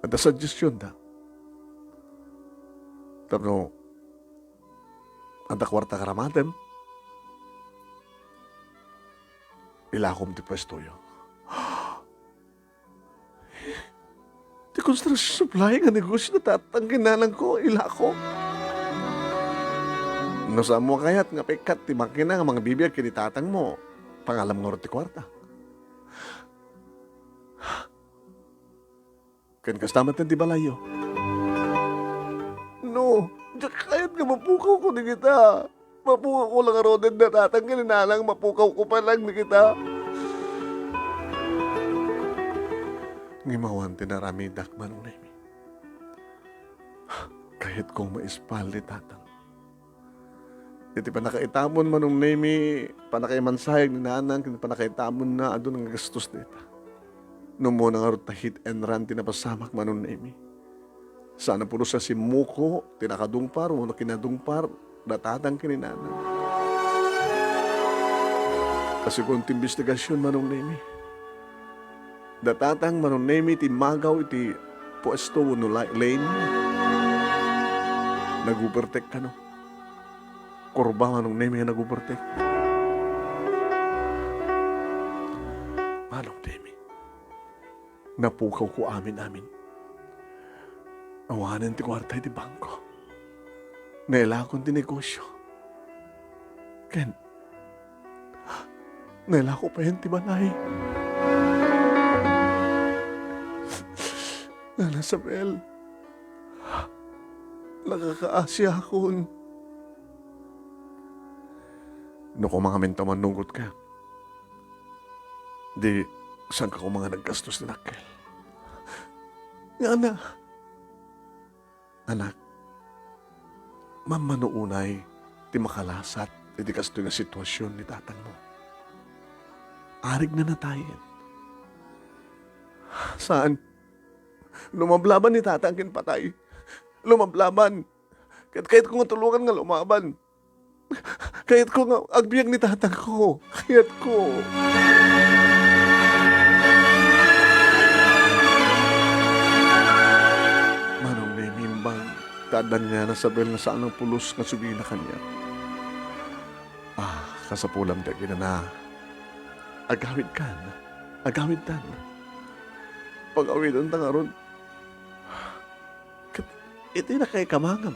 Adda suggestion da. Tapno adda kuarta karamatem, ilakom ti puestoyo. Ti construction supply nga negosio ni tatang ken nanangko, ilako. No saanmo a kayat nga paikkat ti makina nga mangbibiag ken ni tatangmo, pangalam ngarud ti kuarta. Ken kasta met ti balayyo. No, diak kayat nga mapukawko dagita. Mapukawko la ngaruden ni tatang ken ni nanang, mapukawko pay laeng dagita. Ngem awan ti naaramidak, Manong Nemi. Kayatko nga maispal ni tatang. Iti pannakaitamon, Manong Nemi, pannakaimansayag ni nanang ken pannakaitamonna, adun nga gastos dayta. No umuna ngarud ta hit and run ti napasamak, Manong Nemi. Saan a pulos a simmuko ti nakadungpar wenno kinadungpar da tatang ken ni nanang. Kasikuan ti imbestigasion, Manong Nemi, da tatang, Manong Nemi, ti immagaw iti puesto wenno la-, lane. Nag-overtake kano. Kurba, Manong Nemi, nga nag-overtake. Manong Nemi, napukawko amin-amin. Awanen ti kuarta iti bangko. Nailakon ti negosio. Ken nailako payen ti balay. Nana Isabel, nakakaasiakon. No koma ngamin ta mannugotka, di, saanka koma nga naggastos ti dakkel? Ngana, anak, mammano unay ti makalasat iti kastoy nga situasion ni tatangmo. Arigna natayen. Saan. Lumablaban ni tatang ken patay. Lumablaban. Ket kayatko nga tulongan nga lumaban. Kayatko nga agbiag ni tatangko. Kayatko. Manong Nemi, imbag ta adda ni Nana Isabel nga saan a pulos nga subina kaniak. Ah, kasapulam ti aginana. Agawidkan. Agawidtan. Pag-awidenta ngarud. Ket iti nakaikamangam.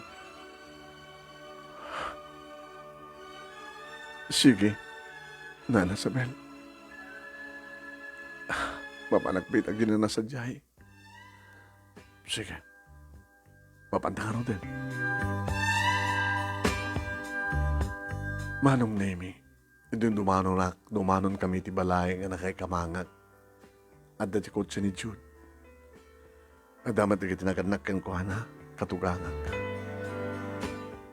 Sige, Nana Isabel. Mapanak met aginana sadiay. Sige. Mapanta ngaruden. Manong Nemi, idi dumanonak, dumanonkami ti balay nga nakaikamangak, adda ti kotse ni Jude. Adda met dagiti nagannak kenkuana, katugangak.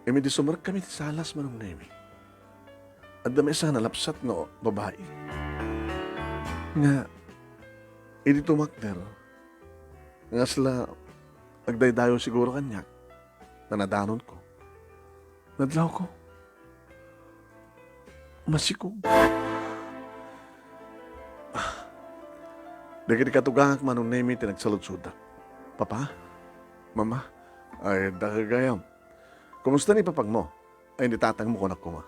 Ngem idi sumrekkami ti salas, Manong Nemi, adda maysa a nalapsat nga babai nga idi tumakder, nga kasla agdaydayaw siguro kaniak, nanadanonko. Nadlawko. masikog. Ah, dagiti katugangak, Manong Nemi, ti nagsaludsodda. Papa? Mama? Ay, dagagayam. Kumusta ni papagmo? Ay, ni tatangmo, kunak koma.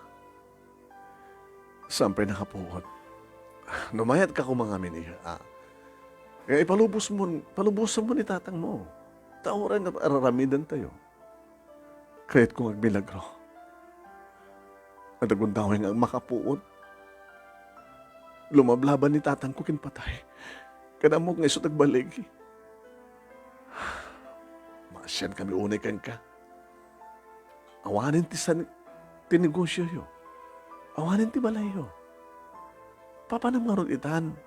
Saan pay nakapuot? No mayatka koma ngamin, iha, ah. Kaya ipalubos mo, palubosan mo ni tatangmo. Ta uray nga araramidantayo. Kayatko nga agmilagro. Adda gundaway nga makapuot. Lumablaban ni tatangko ken patay. Ken ammok nga isu ti agbaligi. Maasian kami unay kenka. Awanen ti san-, ti negosioyo. Awanen ti balayyo. Papanam ngarud itan.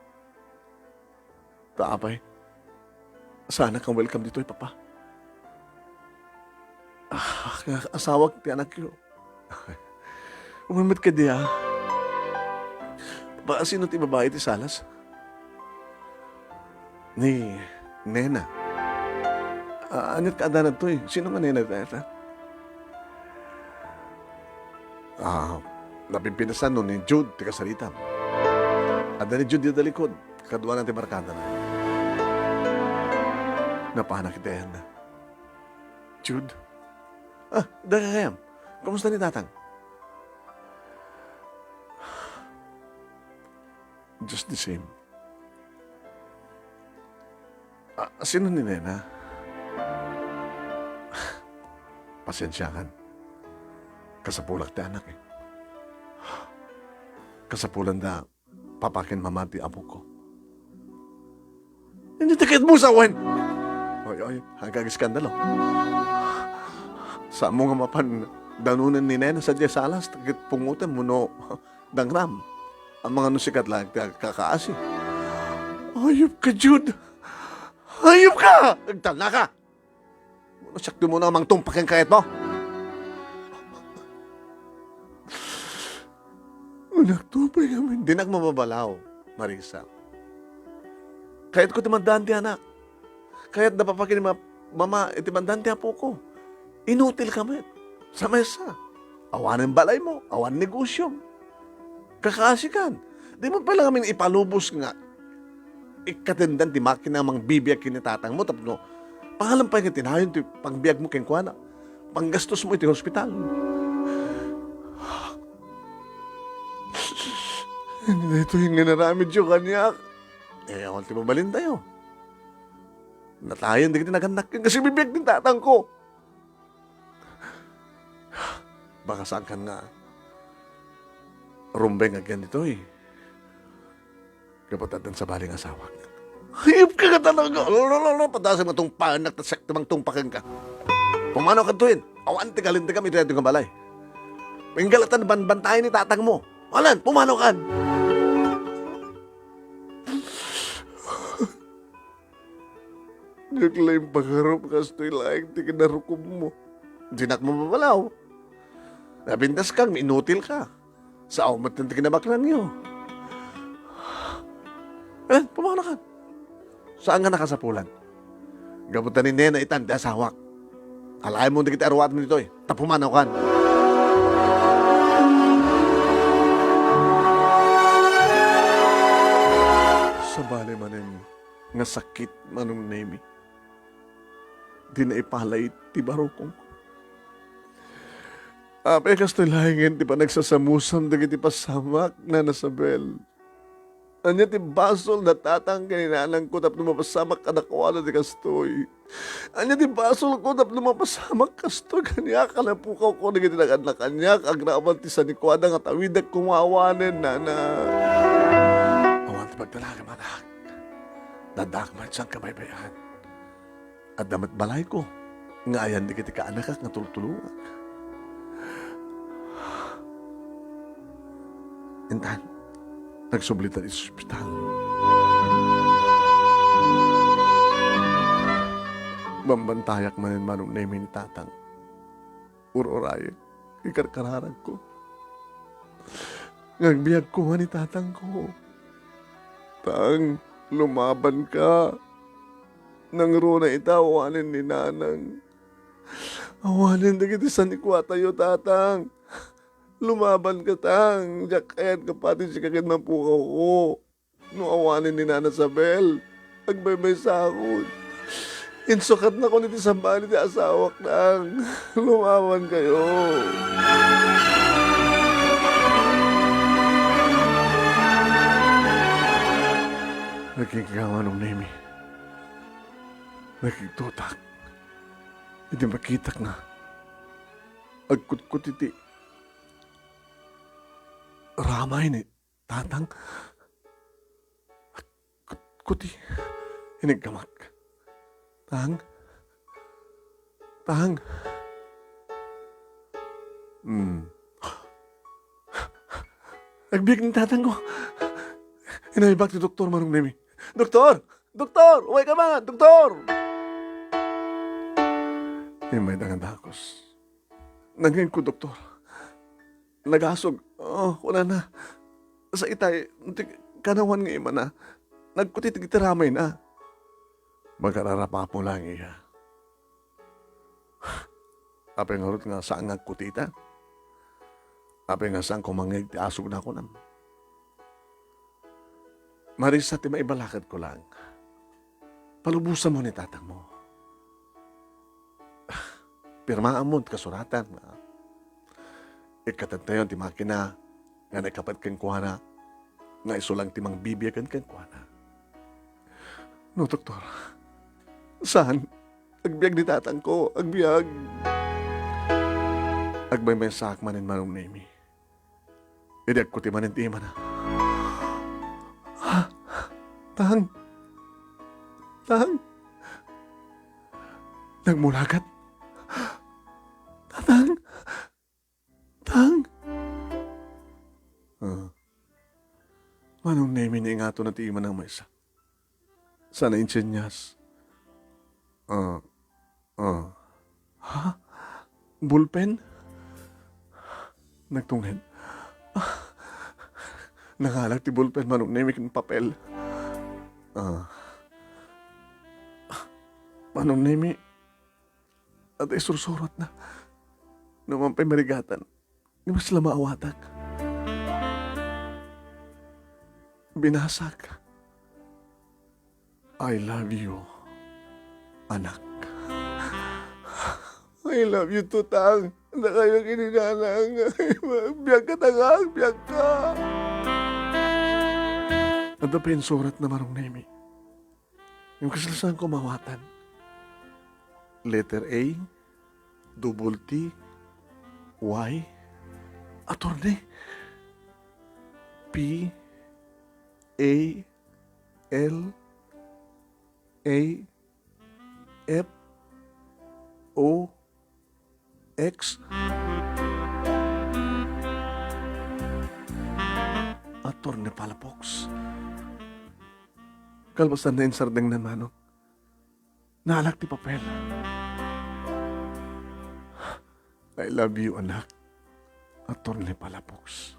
Ta apay, saanak nga welcome ditoy, Papa. Ah, nga asawak ti anakyo. Umamet kadi, ah. Papa, sino ti babai ti salas? Ni Nena. Ah, aniat kaadda ditoy? Sino nga Nena dayta? Ah, napimpinasano ni Jude ti kasaritam. Adda ni Jude dita likod, kaduana ti barkadana. Napanak iti ayanna. Jude? Ah, dagagayam. Kumusta ni Tatang? Just the same. Ah, sino ni Nena? Pasiensiakan. Kasapulak ti anak, eh. Kasapulanda, papa ken mama ti apok. Ania ti kayatmo, sawen? Oy, oy, agag-iskandalo. Saanmo nga mapan danunen ni Nena sadiay salas, ket pungotem wenno dangram. Amangan no sika laeng ti agkakaasi. Ayup ka, Jude! Ayup ka! Agtalna ka! Wenno siak ti umuna a mangtungpa ken kayatmo? Anak, tupay ngamin. Dinak mababalaw, Marisa. Kayatko ti mandaan ti anak. Kayat da papa ken ma-, mama iti mandaan ti apok. Inutil ka met. Sa maysa. Awanen balaymo, awan negosyom. Kakaasikan. Dimo pay la ngamin ipalubos nga ikkatendan ti makina a mangbibiag ken ni tatangmo tapno pangalan pay nga tinayon ti pangbiagmo kenkuana. Panggastosmo iti hospital. Ania daytoy nga inaramidyo kaniak? Eh, awan ti mabalintayo. Natayen dagiti nagannak ken kasibibiag ti tatangko. Baka saankan nga rumbeng agyan ditoy. Gapu ta addan sabali nga asawak. Hayop ka nga talaga! Lo, lo, lo, lo, padasem nga tungpaennak ta siak ti mangtungpa kenka. Pumanaw kadtoyen. Awan ti kalintegam iti daytoy nga balay. Inggalatan banbantayan ni tatangmo. Alan, pumanaw kan! Diak la impagarup nga kastoy laeng ti kinarukommo. Dinak mababalaw. Napintas kang inutil ka. Sao met ti kinabaknangyo. Eh, pumanaw kan. Saan nga nakasapulan? Gapu ta ni Nena itan ti asawak. Alaem mo dagiti aruatem ditoy. Ta pumanaw kan. Sabali manen nga sakit, Manong Nemi. Di naipalay ti barukong. Apay, kastoy laengen ti panagsasamusam dagiti pasamak, Nana Sabel. Ania ti basol da tatang ken ni nanangko tapno mapasamak kadakuada ti kastoy? Ania ti basolko tapno mapasamak kastoy kaniak? Napukawko dagiti nagannak kaniak agraman ti sanikuada nga tawidek koma awanen, nana. Awan ti pagtalagam, anak. Daddaak met saan kabaybay-an. Adda met balayko nga ayan dagiti kaanakak nga tultulongak. Intan, nagsublita iti ospital. Bambantayak manen, Manong Nemi, ni tatang. Ur-urayek, ikarkararagko. Nga agbiag koma ni tatangko. Tang, lumabanka. Nangruna ita awanen ni nanang. Awanen dagiti sanikuatayo, tatang. Lumabanka, Tang. Diak kayat nga pati sika ket mapukawko. No awanen ni Nana Sabel, agbaybaysakon. Insukatnakon iti sabali ti asawak, Tang. Lumabankayo. Nagkikka, Manong Nemi. Nakigtotak. Iti makitak nga agkutkot iti ramay ni Tatang. Agkutkot ti iniggamak. Tang? Tang? Hmm. Agbiag ni Tatangko. Inaybak ti doktor, Manong Nemi. Doktor! Doktor! Umayka man! Doktor! Immay nga dakes. Nangngegko, Doktor. Nagasog. Oh, kunana. Sa itay, ti kanawan nga imana, nagkutit iti ramayna. Magararapapo lang iya. Apay ngarud nga saan nga agkutita? Apay nga saanko mangngeg ti asogna, kunam? Marisa, ti maibalakadko lang, palubosamon ni tatangmo. Pirmaamon ti kasuratan nga ikkatentayon ti makina nga naikapet kenkuana, nga isu lang ti mangbibiag kenkuana. No, Doktor, saan? Agbiag ni tatangko, agbiag. Agmaymaysaak manen, Manong Nemi. Idi agkuti manen ti imana. Ah, Tang! Tang! Nagmulagat! Tatang! Tang! Ah. Manong Nemi, naingatonna ti imana a maysa. Saan a insenyas. Ah. Ah. Ha? Bulpen? Nagtunged. Ah. Nangalak ti bulpen, Manong Nemi, ken papel. Ah. Manong Nemi, adda isursuratna. No man pay marigatan, ni mas la maawatak. Binasak. "I love you, anak." "I love you too, Tang. Dakayo ken ni Nanang. Biagka, Tang, biagka." Adda pay insuratna, Manong Nemi. Ngem kasla saanko maawatan. Letter A, double T, Y, attorney. P, A, L, A, F, O, X. Attorney Palafox. Kalpasan na insardengna, Manong, naalak ti papel. "I love you, anak." Attorney Palafox.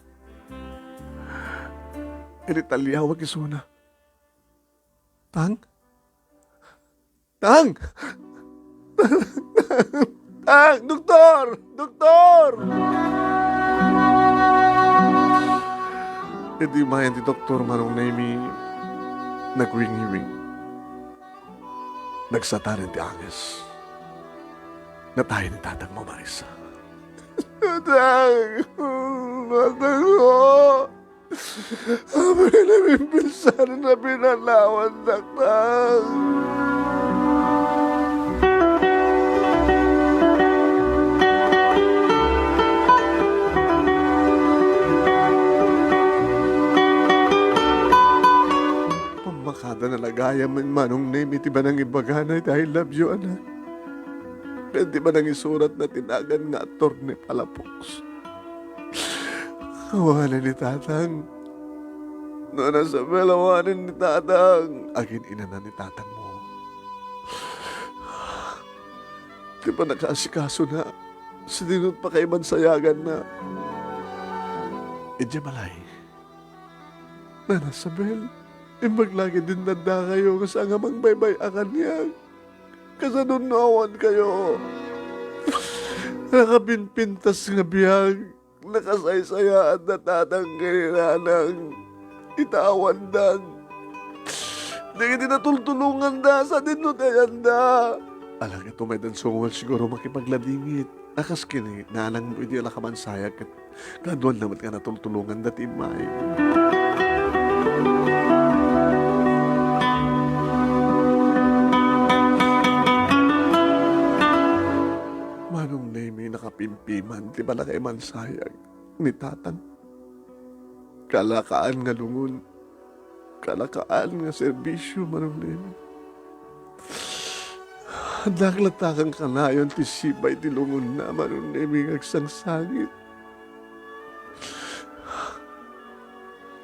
Idi taliawak isuna. "Tang? Tang! Tang! Doktor! Doktor!" Idi immay ti doktor, Manong Nemi, nagwingiwing. Nagsatanen ti anges. Natay ni tatangmo, Marisa. Tatang! Tatangko! Apay, nabimbinsanan a pinanawan, Tatang! Pammakada na la gayam ni Manong Nemi ti panangibagana iti "I love you, anak." Ken ti panangisuratna ti nagan nga Attorney Palafox. Awanen ni tatang. Nana Isabel, awanen ni tatang. Agin-inana ni tatangmo. Ti pannakaasikasona, sadino ti pakaibansayaganna. Idiay balay. Nana Isabel, imbag la ketdin addakayo nga saan nga mangbaybay-a kaniak. Kasano no awankayo? Nakapimpintas nga biag. Nakasaysayaat da tatang ken ni nanang. Ita awan dan. Dagiti natultulonganda, sadino ti ayanda? Ala, ket umaydan sungol siguro makipagladingit. A kas ken ni nanangmo idi ala ka mansayag ket kaduanna met nga natultulonganda ti immay. Manong Nemi, nakapimpiman ti panakaimansayag ni tatang. Kalakaan nga lungon, kalakaan nga serbisio, Manong Nemi. Adda latta kanayon ti sipay ti lungonna, Manong Nemi, nga agsangsangit.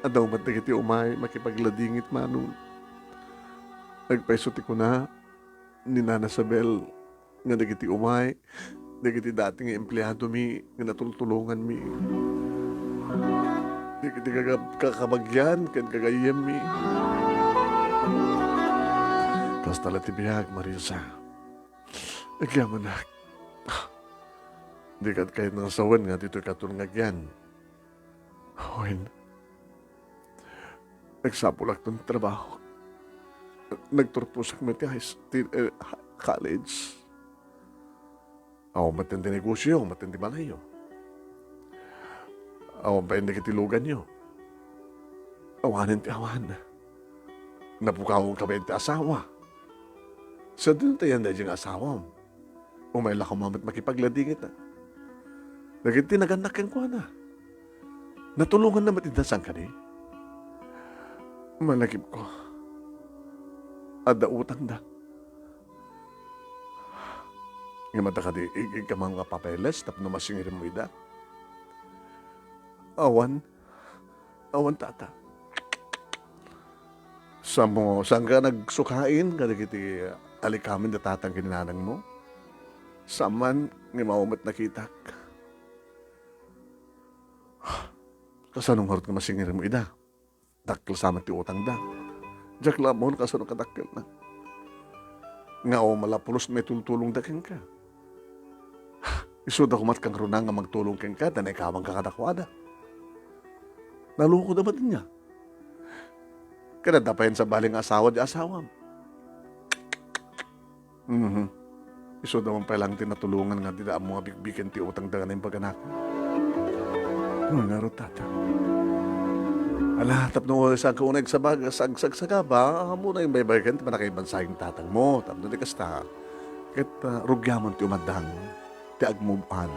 Adda met dagiti umay makipagladingit, Manong. Agpayso ti kuna ni Nana Sabel nga dagiti umay, dagiti dati nga empleadomi nga natultulonganmi, dagiti kaga-, kakabagian ken gagayyemmi. Kasta la ti biag, Marisa. Agyamanak. Dika kayat nga sawen nga ditoy katon nga agian. Wen, nagsapulak ton trabaho. Nagturposak met ti high s-, ti, eh, ha-, college. Awan met ti negosio, awan met ti balayyo. Awan pay dagiti luganyo. Awanen ti awan. Napukawka pay ti asawa. Sadino ti ayan daydi nga asawam? Umay la koma met makipagladingit, a. Dagiti nagannak kenkuana, natulonganna met ida, saan kadi? Malagipko, adda utangda. Ngem adda kadi ig-, igkamam nga papeles tapno masingirenmo ida? Awan. Awan, tata. Samo, saanka nagsukain kadagiti alikamin da tatang ken ni nanangmo? Saan man, ngem awan met nakitak. Kasano ngarud nga masingirenmo ida? Dakkel sa met ti utangda. Diak la ammo no kasano kadakkelna. Nga awan man la pulos maitultulongda kenka. Isuda koma ti kangruna nga magtulong kenka ta naikawanka kadakuada. Nalukoda met ania? Ket adda pay sabali nga asawa ti asawam. Mhm. Isuda man pay laeng ti natulongan nga dida ammo nga bikbiken ti utangda nga naimbag a nakan. Ngarud, tata. Ala, tapno saanka unay agsabag-, sag-, sagsagaba, ammona imbaybaygan ti panakaibansayag ni tatangmo. Tapno di kasta, ket, ah, rugiamon ti umaddang ti agmove on.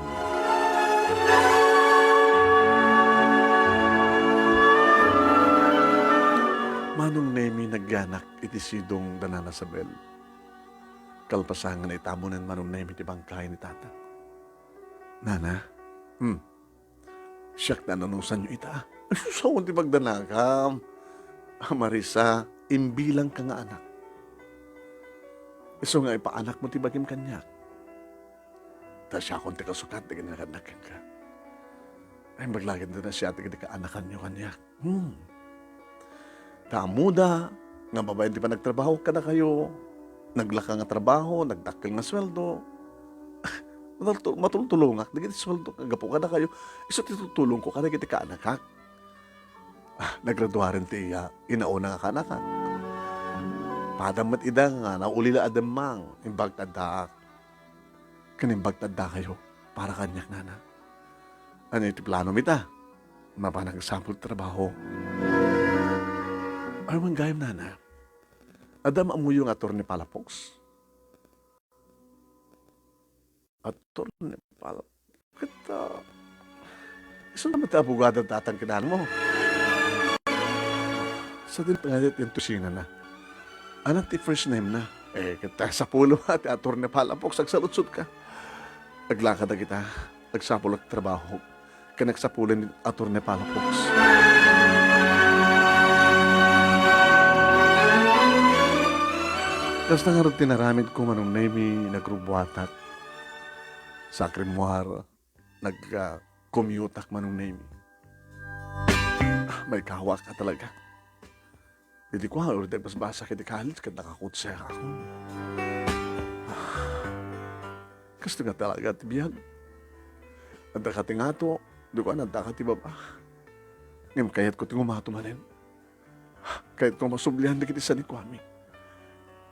Manong Nemi, nagyanak iti sidong da Nana Sabel. Kalpasan nga naitamonen Manong Nemi ti bangkay ni tata. Nana? Hmm. Siak ti anunusanyo ita. Ay, sus, awan ti pagdanagam. A, Marisa, imbilangka nga anak. Isu nga ipaanakmo ti bagim kaniak. Ta siakon ti kasukat dagiti nagannak kenka. Ay, imbag la ket ti nasayaat dagiti kaanakanyo kaniak. Hmm. Ta ammoda nga babaen ti panagtrabaho kadakayo, naglaka nga trabaho, nagdakkel nga sueldo. Matultu-, matultulongak dagiti sueldo nga gapu kadakayo. Isu ti tultulongko kadagiti kaanakak. Ah, nagraduaren ti iya inauna nga kaanakak. Padam met ida nga naulila a demmang, imbag ti addaak. Ken imbag ti addakayo para kaniak, nana. Ania ti planom ita? Mapan agsapul ti trabaho. Ay, wen gayam, nana. Adda ammoyo nga Attorney Palafox? Attorney Palafox? Ket, ah, isu met ti abogado ti tatang ken nanangmo. Sadino nga ti opisina na? Ania ti first name na? Eh, ket, ah, sapulem ti Attorney Palafox, agsaludsodka. Aglaka dagita, agsapulak ti trabaho, ken agsapulen ni Attorney Palafox. Kasta ngarud ti naramidko, Manong Nemi, nagrubbuatak. Sakrimmuar, nag, ah, commuteak, Manong Nemi. Ah, maikawak a talaga. Idi kua, uri ti agbasbasak iti college ket nakakotse akon. Ah, kasto nga talaga ti biag. Adda ka ti ngato, Diko a naddaka ti baba. Ngem kayatko ti ngumato manen. Kayatko a masublian dagiti sanikuami.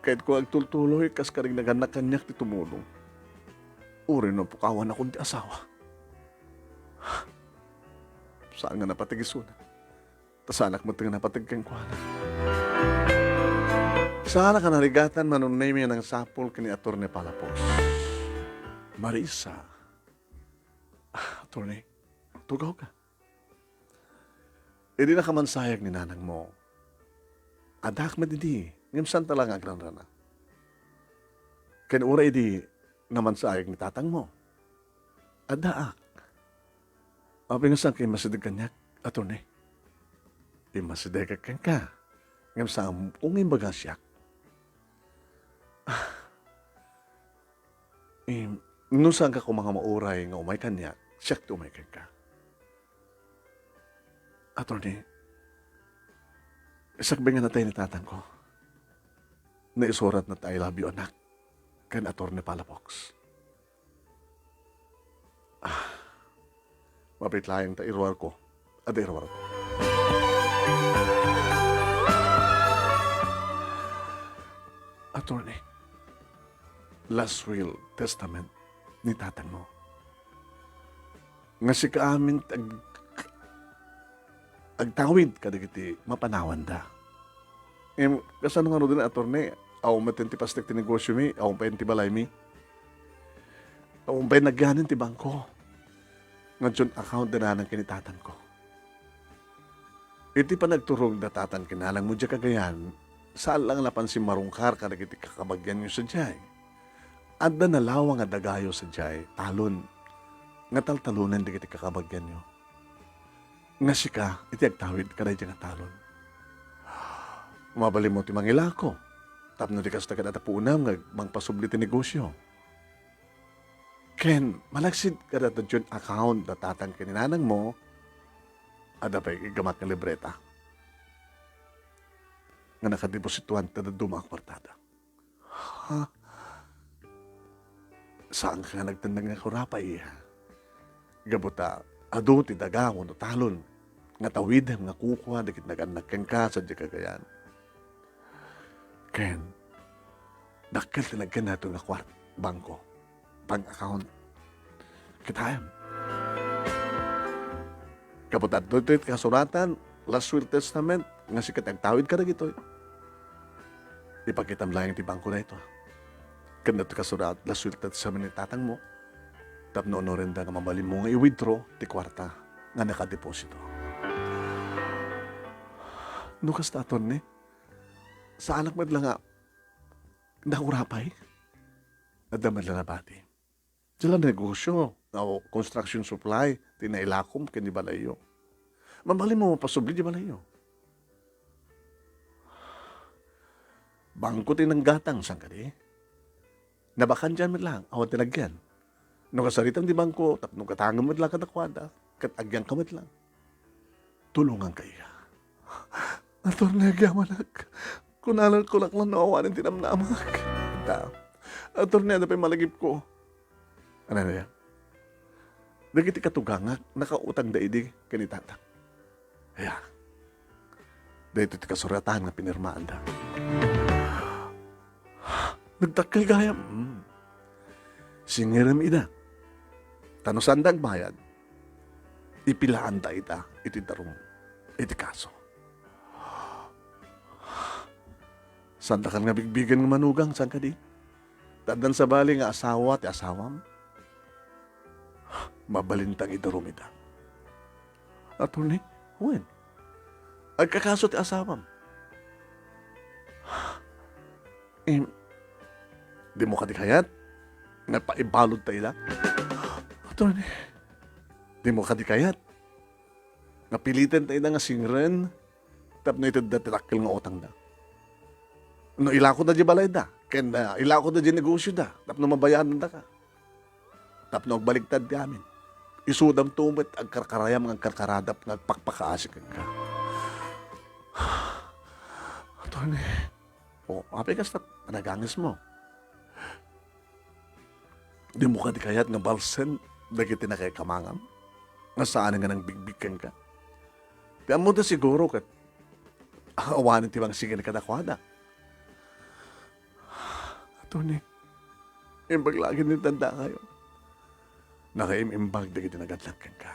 Kayatko nga agtultuloy kas kadagnagannak kaniak ti tumulong. Uray no pukawannakon ti asawa. Saan nga napateg isuna. Ta saanak met nga napateg kenkuana. Saanak a narigatan, Manong Nemy, a nangsapul ken ni Attorney Palafox. Marisa. Ah, Attorney, tugawka. Idi nakamansayag ni nanangmo, addaak met idi, ngem saanta la nga agranrana. Ken uray idi namansayag ni tatangmo, addaak. Apay nga saanka immasideg kaniak, Attorney? Immasidegak kenka, ngem saanmo nga imbaga a siak. Ah, em, no saanka koma nga mauray nga umay kaniak, siak ti umay kenka. Attorney, sakbay nga natay ni tatangko, naisuratna ti "I love you, anak" ken Attorney Palafox. Ah, mabiit laeng ta iruarko. Adda iruarko. Attorney, last will, testament ni tatangmo. Nga sika amin ti ag-, agtawid kadagiti mapanawanda. Em, kasano ngaruden, Attorney? Awan met ti pastek ti negosiomi, awan pay ti balaymi. Awan pay nagyanin ti bangko. Nga joint account da nanang ken ni tatangko. Iti panagturog da tatang ken nanangmo diay Cagayan, saan la nga napan simmarungkar kadagiti kakabagianyo sadiay. Adda nalawang a dagayo sadiay, talon, nga taltalonen dagiti kakabagianyo. Nga sika iti agtawid kadaydiay nga talon. Mabalinmo ti mangilako, tapno di kasta ket adda puonam nga mangpasubli ti negosio. Ken, malaksid kadata joint account da tatang ken ni nanangmo, adda pay iggamak nga libreta nga nakadepositoan ti dadduma a kuartada. Ha? Saanka nga nagtendeng nga kurapay, ha? Gapu ta adu ti daga wenno talon nga tawidem nga kukua dagiti nagannak kenka sadiay Cagayan. Ken, dakkel ti nagkennadto nga kuart-, bangko, bank account. Kitaem. Gapu ta adtoy ti kasuratan, last will, testament, nga sika ti agtawid kadagitoy. Ipakitam laeng ti bangko daytoy. Ken adtoy kasurat, last will, testament ni tatangmo, tapno unorenda nga mabalinmo nga i-withdraw ti kuarta nga nakadeposito. No kasta, Attorney, saanak met la nga nakurapay. Adda met la nabati. Diay la negosio, o construction supply, ti nailakom ken ni balayyo. Mabalinmo mapasubli diay balayyo. Bangko ti nanggatang, saan kadi? Nabakandian met laeng, awan ti nagyan. No kasaritam ti bangko, tapno gatangem met la kadakuada, ket agyanka met la. Tulonganka, iya. Attorney, agyamanak. Kunana, kunak lang no awanen ti namnamak. Ta, Attorney, adda pay malagipko. Ano na yan? Dagiti katugangak, nakautangda idi ken ni tatang. Aya. Daytoy ti kasuratan nga pinirmaanda. Nagdakkel gayam. Mm. Singirem ida. Ta no saanda agbayad, ipilaanda ita iti darum, iti kaso. Saandakan nga bigbigen nga manugang, saan kadi? Ta addan sabali nga asawa ti asawam. Mabalinta nga idarum ita. Attorney, wen? Agkakaso ti asawam. Em, dimo kadi kayat nga paibaludta ida? Attorney, dimo kadi kayat nga pilitenta ida nga singren tapno itedda ti dakkel nga utangda? No ilakoda diay balayda, ken, ah, ilakoda diay negosioda, tapno mabayadandaka. Tapno agbaligtad ti amin, isudamto met agkarkarayam nga agkarkaradap nga agpakpakaasi kenka. Attorney, o, apay kasta, panagangesmo? Dimo kadi kayat nga balsen dagiti nakaikamangam? nga saan nga nangbigbig kenka. Ti ammom ta siguro ket awanen ti mangsigin kadakuada. Attorney, imbag laeng ti tanda kayo. Nakaim-imbag dagiti nagadnak kenka.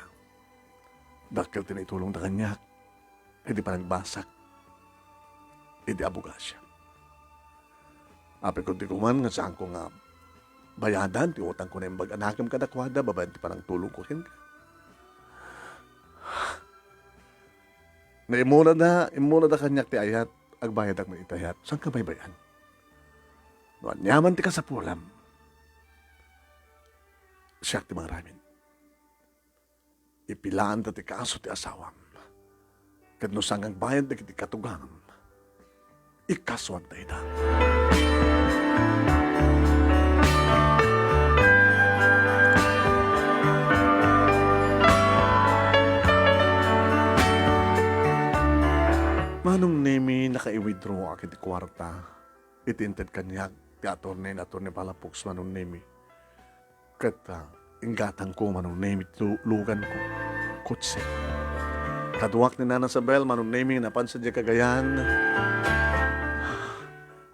Dakkel ti naitulongda kaniak iti panagbasak iti abogasiak. Apay, kundi koman nga saanko nga bayadan ti utangko naimbag a nakem kadakuada babaen ti panangtulongko kenka. Naimmuna da, immuna da kaniak ti ayat, agbayadak met iti ayat. Saan ka baybay-an? No aniaman ti kasapulam, siak ti mangaramid. Ipilaanda ti kaso ti asawam. Ket no saan nga agbayad dagiti katugangam, ikasuak dayta. Manong Nemi, naka-withdraw ak iti kuarta iti inted kaniak ti attorney, ni attorney Palafox, Manong Nemi. Ket, ah, inggatangko, Manong Nemi, ti luganko, kotse. Kaduak ni Nana Isabel, Manong Nemi, napan sadiay Cagayan.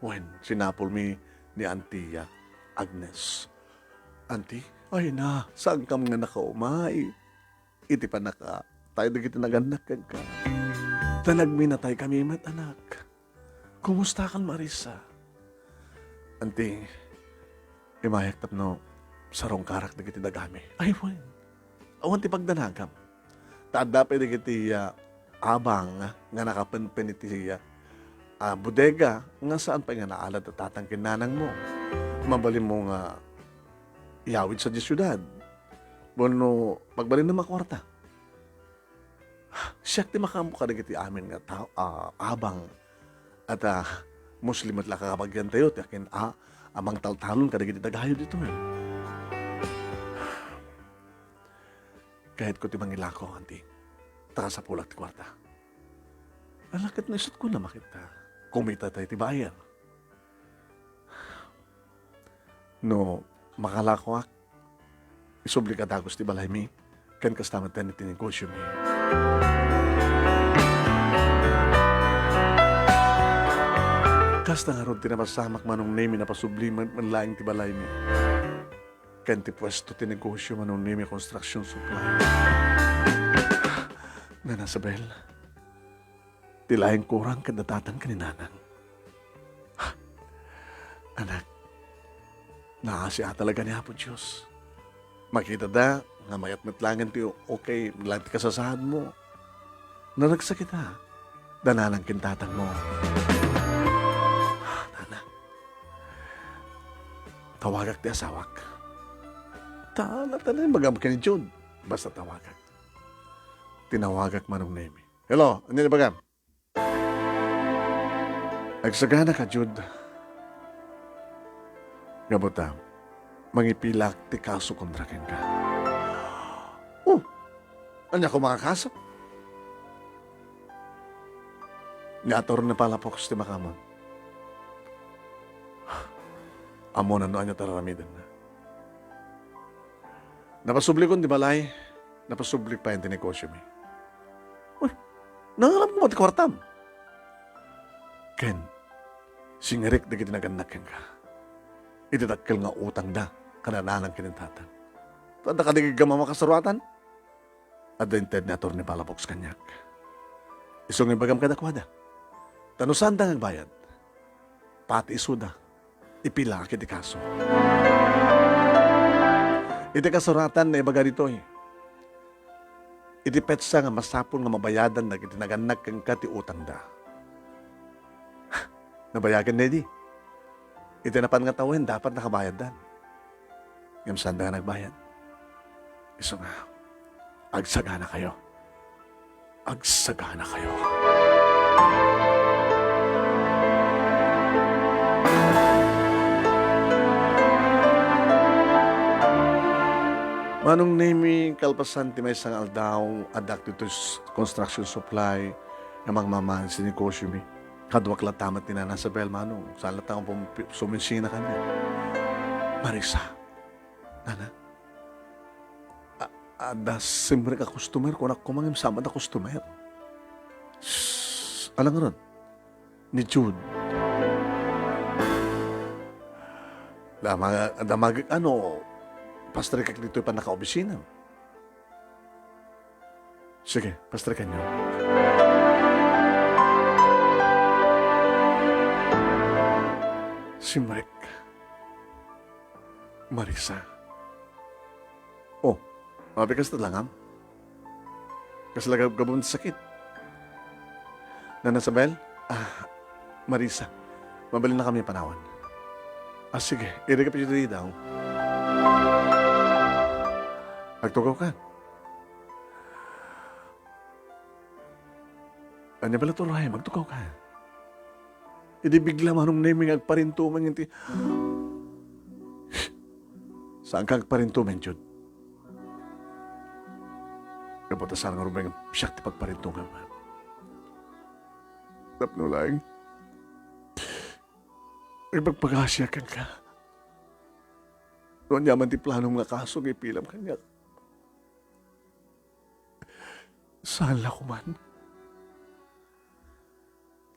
Wen, sinapulmi ni Antia, Agnes. Anti, ay na, saankam nga nakaumay iti pannakatay dagiti nagannak kenka. Ta nagminataykami met, anak. Kumustakan, Marisa? Anti, imayak tapno sarungkarak dagiti dagami. Ay, wen. Awan ti pagdanagam. Ta adda pay dagiti, ah, abang nga nakapenpen iti, ah, bodega nga saan pay nga naalad a tatang ken nanangmo. Mabalinmo nga iyawid sadiay siudad. Wenno pagbalinam a kuarta. Siak ti makaammo kadagiti amin nga tao, ah, abang. At, ah, Muslim met la kakabagiantayo, ti akin, ah, a mangtaltalon kadagiti dagayo ditoy. Kayatko ti mangilako, anti. Ta kasapulak ti kuarta. Ala, ket no isutko na makita. Kumita tayo ti buyer. No makalakoak, isublik a dagus ti balaymi, ken kasta met ti negosyomi. Kasta ngarud ti napasamak, Manong Nemi, napasubli met laeng ti balaymi. Ken ti puesto ti negosyo, Manong Nemi, construction supply. Nana Isabel, ti laeng kurang ket datatan ken ni nanang. Anak, naasi a talaga ni Apo Dios. Makitada nga mayat met laeng ti okay lang ti kasasaadmo. Naragsak ita. Da nanang ken tatangmo. Nana, tawagak ti asawak. Ta, natan, imbagam ken ni Jude. Basta tawagak. Tinawagak, Manong Nemi. Hello, ania ti ibagam? Agsagana ka, Jude. Gapu ta, mangipilaak ti kaso kontra kenka. Oh, ania koma nga kaso? Ni Attorney Palafox ti makaammo. Ammona no ania ti ar-aramidenna. Napasublikon ti balay, napasublik pay ti negosyomi. Uy, nangaram koma ti kuartam. Ken, singerik dagiti nagannak kenka. Iti dakkel nga utangda, kada nanang ken ni tatang. Adda kadi gammam a kasaruatan? Adda inted ni Attorney Palafox kaniak. Isu nga ibagam kadakuada. Ta no saanda nga agbayad, pati isuda, ipilaak iti kaso. Iti kasuratan, naibaga ditoy, iti petsa nga masapul nga mabayadan dagiti nagannak kenka ti utangda. Nabayagen daydi. Iti napan nga tawen, dapat nakabayaddan. Ngem saanda nga nagbayad. Isu nga, agsagana kayo. Agsagana kayo. Manong Nemi, kalpasan ti maysa nga aldaw, addak ditoy s-, construction supply nga mangmamahal ti negosyomi. Kaduak latta met ni Nana Isabel, Manong. Saan latta nga pum-, pi-, suminsina kaniak. Marisa, Nana, a-, Adda simrek a customer, kunak koma ngem saan met a customer. Shh! Ala ngarud? Ni Jude. Dama-, damagek ano, pastrek ditoy pannakaopisina. Sige, pastrekanyo. Simrek. Marisa. Oh, mapikas ta langam? Kasla gab-, gabon ti sakit? Nana Isabel? Ah, Marisa, mabalin na kami panawan. Ah, sige, irikap iti daw. Agtugaw ka. Ania bala ti uray, magtugaw ka. Idi bigla manong Nemi nga agparintumeng iti, saan ka agparintumeng, Jude? Gapu ta saan nga rumbeng siak ti pagparintumeng. Tapno laeng, agpagpagasiak kenka. No ania man ti planom nga kaso nga ipilam kaniak, saan la koman.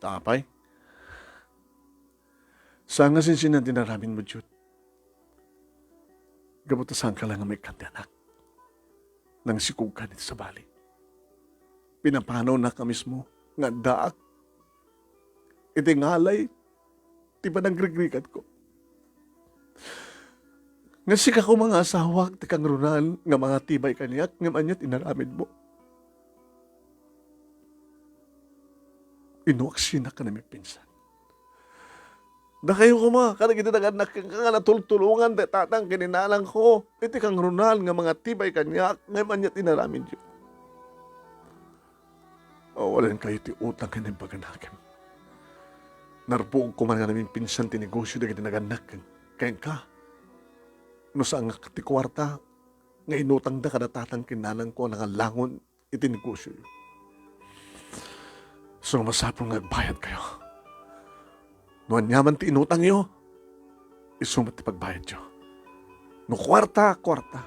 Apay? Saan nga sinsinan ti inaramidmo, Jude? Gapu ta saanka la nga maikkan ti anak. Nangsikogkan iti sabali. Pinapanawnak a mismo nga addaak iti ngalay ti panagrigrikatko. Nga sika koma nga asawak ti kangrunaan nga mangatibay kaniak ngem ania ti inaramidmo? Inno aksinak ken namipinsan. Dakayo koma, kadagiti nagannak kenka nga natultulongan ti tatang ken ni nanangko iti kangrunaan nga mangatibay kaniak ngem ania ti inaramidyo? Awalenkayo ti utang nga naimbaganakem. Narpuog koma nga namipinsan ti negosio dagiti nagannak ken-, kenka. No saannak ti kuarta nga inutangda kada tatang ken nanangko a nangallangon iti negosioyo. So, masapul nga agbayadkayo. No ania man ti inutangyo, isu met ti pagbayadyo. No kuarta, kuarta.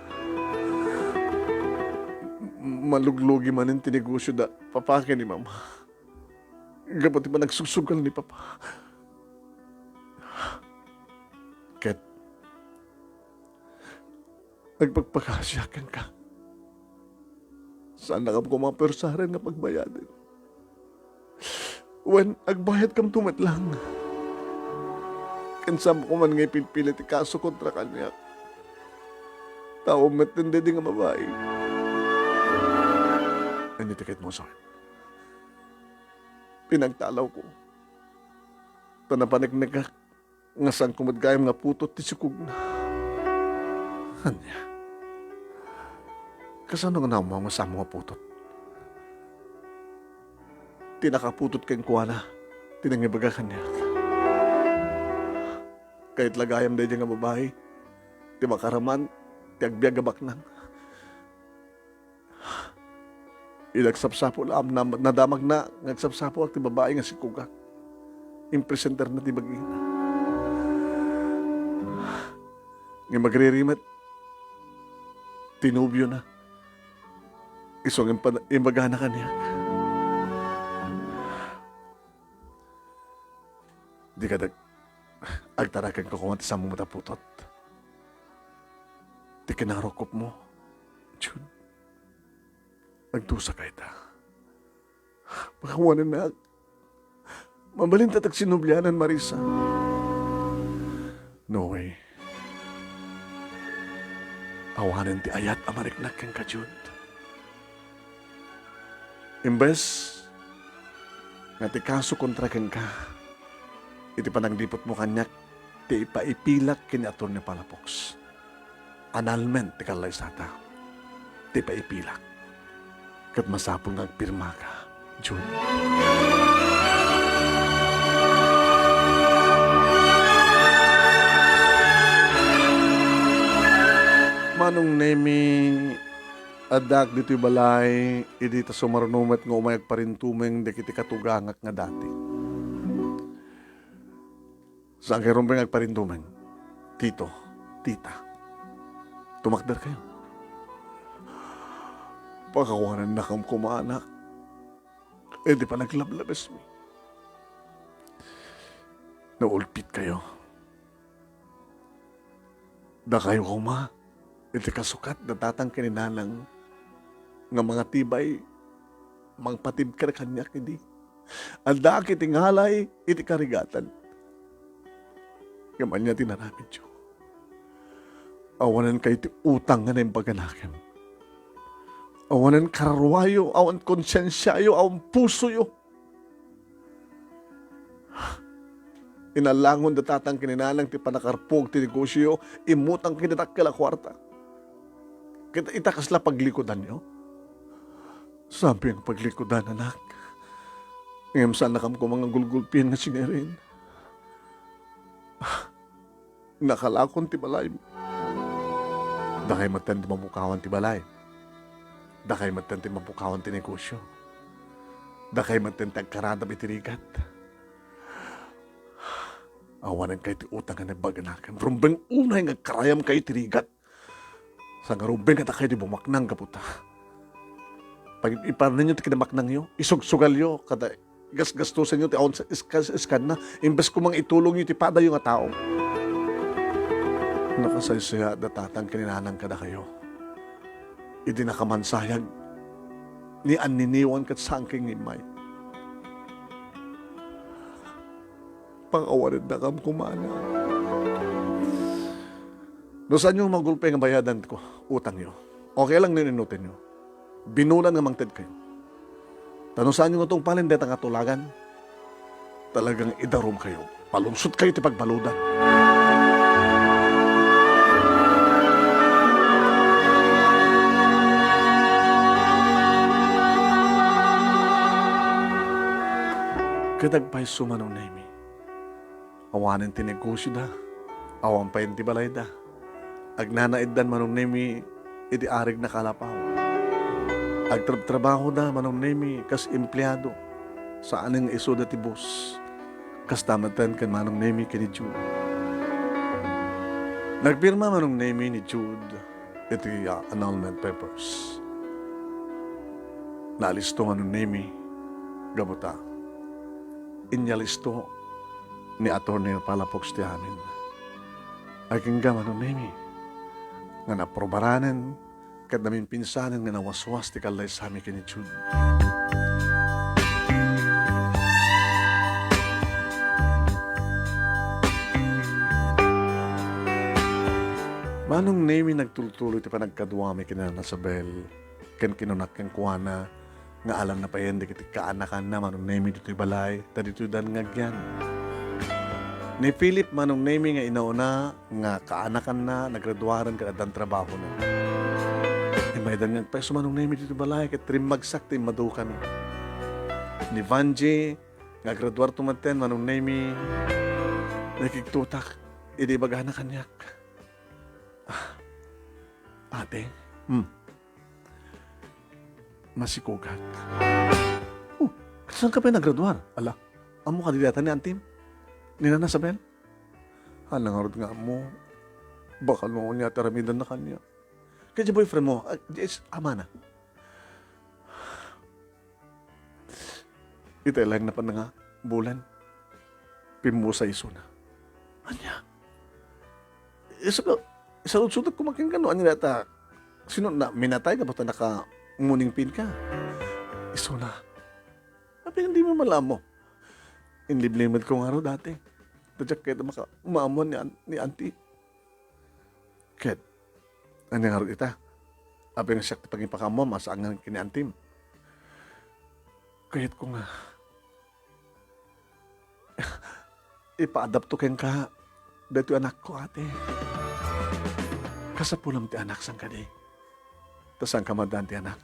M-, maluglugi manen ti negosio da papa ken ni mama. Gapu ti panagsusugal ni papa. Ket agpagpakasiak kenka. Saannak a koma puersaren nga pagbayaden. Wen, agbayadkamto met lang. Ken saanmo koman nga ipilpili ti kaso kontra kaniak. Tao met daydi nga babai. Ania ti kayatmo a sawen? Pinagtalawko. Ta napaneknekak nga saanko met gayam nga putot ti sikogna. Ania? Kasano nga naammo nga saanmo nga putot? Ti nakaputot kenkuana ti nangibaga kaniak. Kayat la gayam daydi nga babai ti makaraman ti agbiag a baknang. Idi agsapsapul, am-, nam-, nadamagna nga agsapsapulak ti babai nga sikogak. Impresentarna ti bagina. Ngem agririmet ti nobiona. Isu nga impa-, imbagana kaniak, "Dika dag-, agtaraken ko koma ti saanmo met a putot. Ti kinarukopmo, Jude, agdusaka ita. Pakawanennak. Mabalinta ti agsinubli, Marisa." No way. Awanen ti ayat a mariknak kenka, Jude. Imbes nga ti kaso kontra kenka, iti panagdiputmo kaniak, ti ipaipilak ken ni Attorney Palafox. Annulment ti kallaysata. Ti ipaipilak. Ket masapul nga agpirmaka, Jude. Manong Nemi, addaak ditoy balay, idi ta sumaruno met nga umay agparintumeng dagiti katugangak nga dati. Saan kayo rumbeng agparintumeng? Tito, tita. Tumakder kayo. Pakawanennakam koma, anak, iti panaglablabesmi. Naulpitkayo. Dakayo koma, iti kasukat da tatang ken ni nanang nga mangatibay, mangpatibker kaniak idi. Addaak iti ngalay iti karigatan. Ngem ania ti inaramidyo? Awanen kayo ti utang nga naimbag a nakem. Awanen kararuayo, awan konsiensiayo, awan pusoyo. Inalangon da tatang ken ni nanang ti pannakarpuog ti negosioyo, immutang ken dakkel a kuarta. Ket ita kasla paglikudanyo? Saan pay nga paglikudan, anak. Ngem saannakam koma nga gulgulpien nga sinirin. Nakalakon ti balay. Dakay metten ti mabukawan ti balay. Dakay metten ti mabukawan ti negosio. Dakay metten ti agkaradam iti rigat. Awanen kayo ti utang nga naimbag a nakem. Rumbeng unay nga agkarayam kayo ti rigat. Sa nga rumbeng nga dakayo ti bumaknang gapu ta. Pag-iparnenyo ti kinamaknangyo, isugsugalyo, kada gasgastosenyo ti awan sa iskas-, iskanna, imbes koma nga itulongyo ti padayo nga tao. Nakasaysayaat da tatang ken ni nanang kadakayo. Idi nakamansayag, ni anniniwan ket saan kayo nga immay. Pakawanennakam koma, anak. No saanyo nga magulpay nga bayadan ko, utangyo, okay lang no inunotenyo. Binulan nga mangted kayo. Ta no saanyo nga tungpalen dayta nga tulagan, talagang idarum kayo. Palungsot kayo ti pagbaludan. Ket agpayso, Manong Nemi. Awanen ti negosioda, awan pay ti balayda. Agnanaeddan, Manong Nemi, iti aregna kalapaw. Agtrabtrabahoda, Manong Nemi, kas empleado. Saanen nga isuda ti boss. Kasta metten ken Manong Nemi ken ni Jude. Nagpirma Manong Nemi ni Jude iti, ah, annulment papers. Naalisto Manong Nemi gapu ta inyalisto ni Attorney Palafox ti amin. Agingga Manong Nemi nga naprobaranen ket namimpinsanen nga nawaswas ti kallaysami ken ni Jude. Manong Nemi, nagtultuloy ti panagkaduami ken ni Nana Sabel, ken kinunak kenkuana nga alanna payen dagiti kaanakanna Manong Nemi ditoy balay, ta ditoydan nga agyan. Ni Philip Manong Nemi nga inauna nga kaanakanna, nagraduaren ket addan trabahona. Immaydan nga agpayso Manong Nemi ditoy balay ket rimmagsak ti immadukami. Ni Vanji nga agraduarto metten Manong Nemi, nakigtutak idi ibagana kaniak. Ah, ate? Hmm. Masikogak. Oh, saan ka pay nagraduar? Ala, ammo kadi dayta ni antim? Ni Nana Sabel? Hala ngarud nga ammo. Baka no ania ti aramidenna kaniak. Ket diay boyfriend mo, ah, diay amana. Iti laeng napan nga bulan, pimmusay isuna. Ania? Isu-, isaludsodek koma kenka no ania dayta, sino na, minatay gapu ta naka-morning pain ka? Isuna. Apay nga dimo man la ammo? Inliblimed ko ngarud, ate. Ta diak ket maka-, maamuan ni an-, ni auntie. Ket, ania ngarud ita? Apay nga siak ti pangipakaammoam a saan nga ken ni antim? Kayatko nga ipaadapto kenka daytoy anakko, ate. Kasapulam ti anak saan kadi? Ta saanka maaddaan ti anak?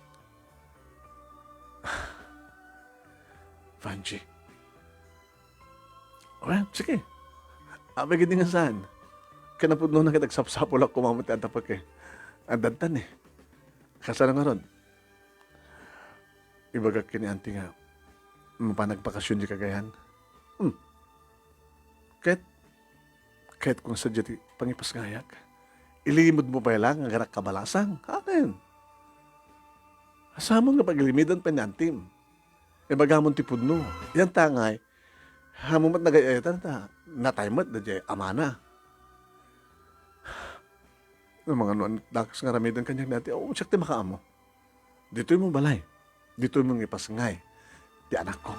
Vanji. Well, sige. Apay ketdi nga saan? Ket napudnona ket agsapsapulak koma met ti adda pake. Addantan, eh. Kasano ngarud? Ibagak ken ni auntie nga mapan agbakasyon diay Cagayan. Hmm. Ket, ket kung sadiay ti pangipasngayak, ilimedmo pay la nga agganak kabalasang. Amen. Saan nga paglimidan pay ni antim. Ibagamon ti pudno. Yan tangay, ammom met nagay-ayatan ta natay met daydiay amana. Nga mangano dakes nga aramiden kaniak ni ati, aw, siak ti makaammo. Ditoy mo balay. Ditoy mo ipasngay ti anakko.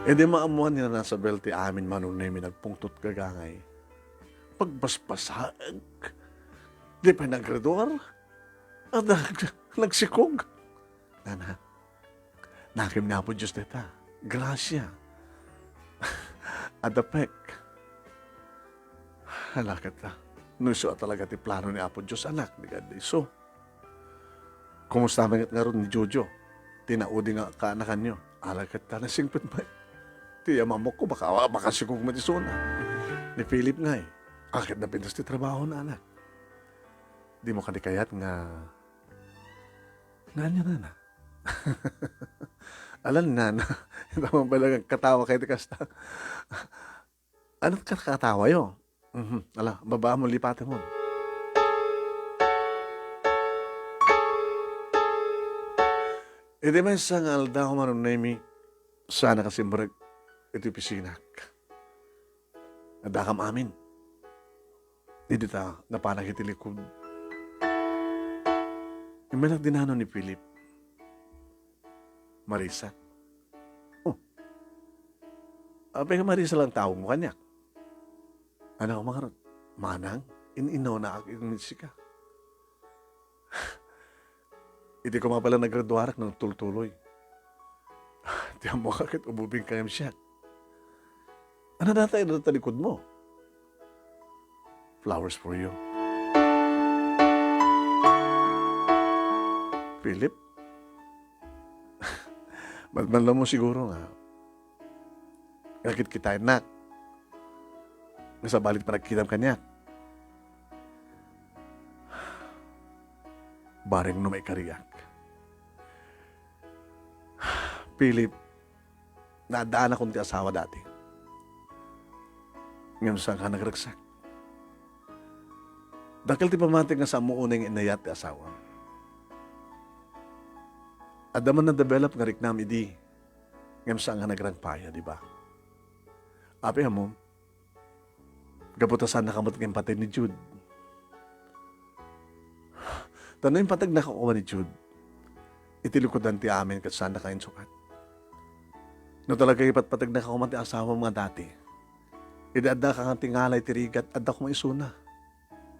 Idi maammuan ni Nana Isabel ti amin, Manong Nemi, nagpungtot gagangay. Pagbasbasaek. Di pay nagreduar. Adda nagsikog. Nana, nakem ni Apo Dios dayta. Grasia. Adda pek. Ala ket ta. No isu a talaga ti plano ni Apo Dios, anak, di kadi isu. Kumusta met ngarud ni Jojo? Ti naudi nga kaanakanyo. Ala ket ta, nasingpet met. Ti amamokko, baka, baka sikog met isuna. Ni Philip ngay. Aket napintas ti trabaho na, anak. Di mo kadi kayat nga, nga anya na na? Alan na, na. Ita mo pala katawa kayo ti kasta. Ano ka katawa yo? Mhm. Ala, babaan mo, lipaten mo. Iti maysa nga aldaw, Manong Nemi, saan a kasimrek iti opisinak. Addakam amin. Idi ta napanak iti likud. Immanak dinano ni Philip. Marisa. Oh. Apay nga Marisa lang tawag mo kaniak? Ano ka mangarot? Manang, in-inawnaak iti sika. Iti koma pala naggraduarak no tultuloy. Ti ammo ka ket ububing kayam siak. Ano data ida talikod mo? Flowers for you. Philip? Madman lang mo siguro nga. Nga kitkitaennak. Nga sabali ti panagkitam kaniak. Bareng no maikariak. Philip, naaddaanakon ti asawa dati. Ngem saan ka nagragsak. Dakkel ti pammatik nga saan mo unay nga inayat ti asawam. Adda man na-develop nga riknam idi, ngem saan nga nagrangpaya, di ba? Apay ammom, gapu ta saannaka met nga impateg ni Jude. Ta no impategnaka koma ni Jude, iti likudan ti amin ket saannaka insukat. No talaga ipatpategnaka koma ti asawam nga dati, idi addaka nga tingali ti rigat, adda koma isuna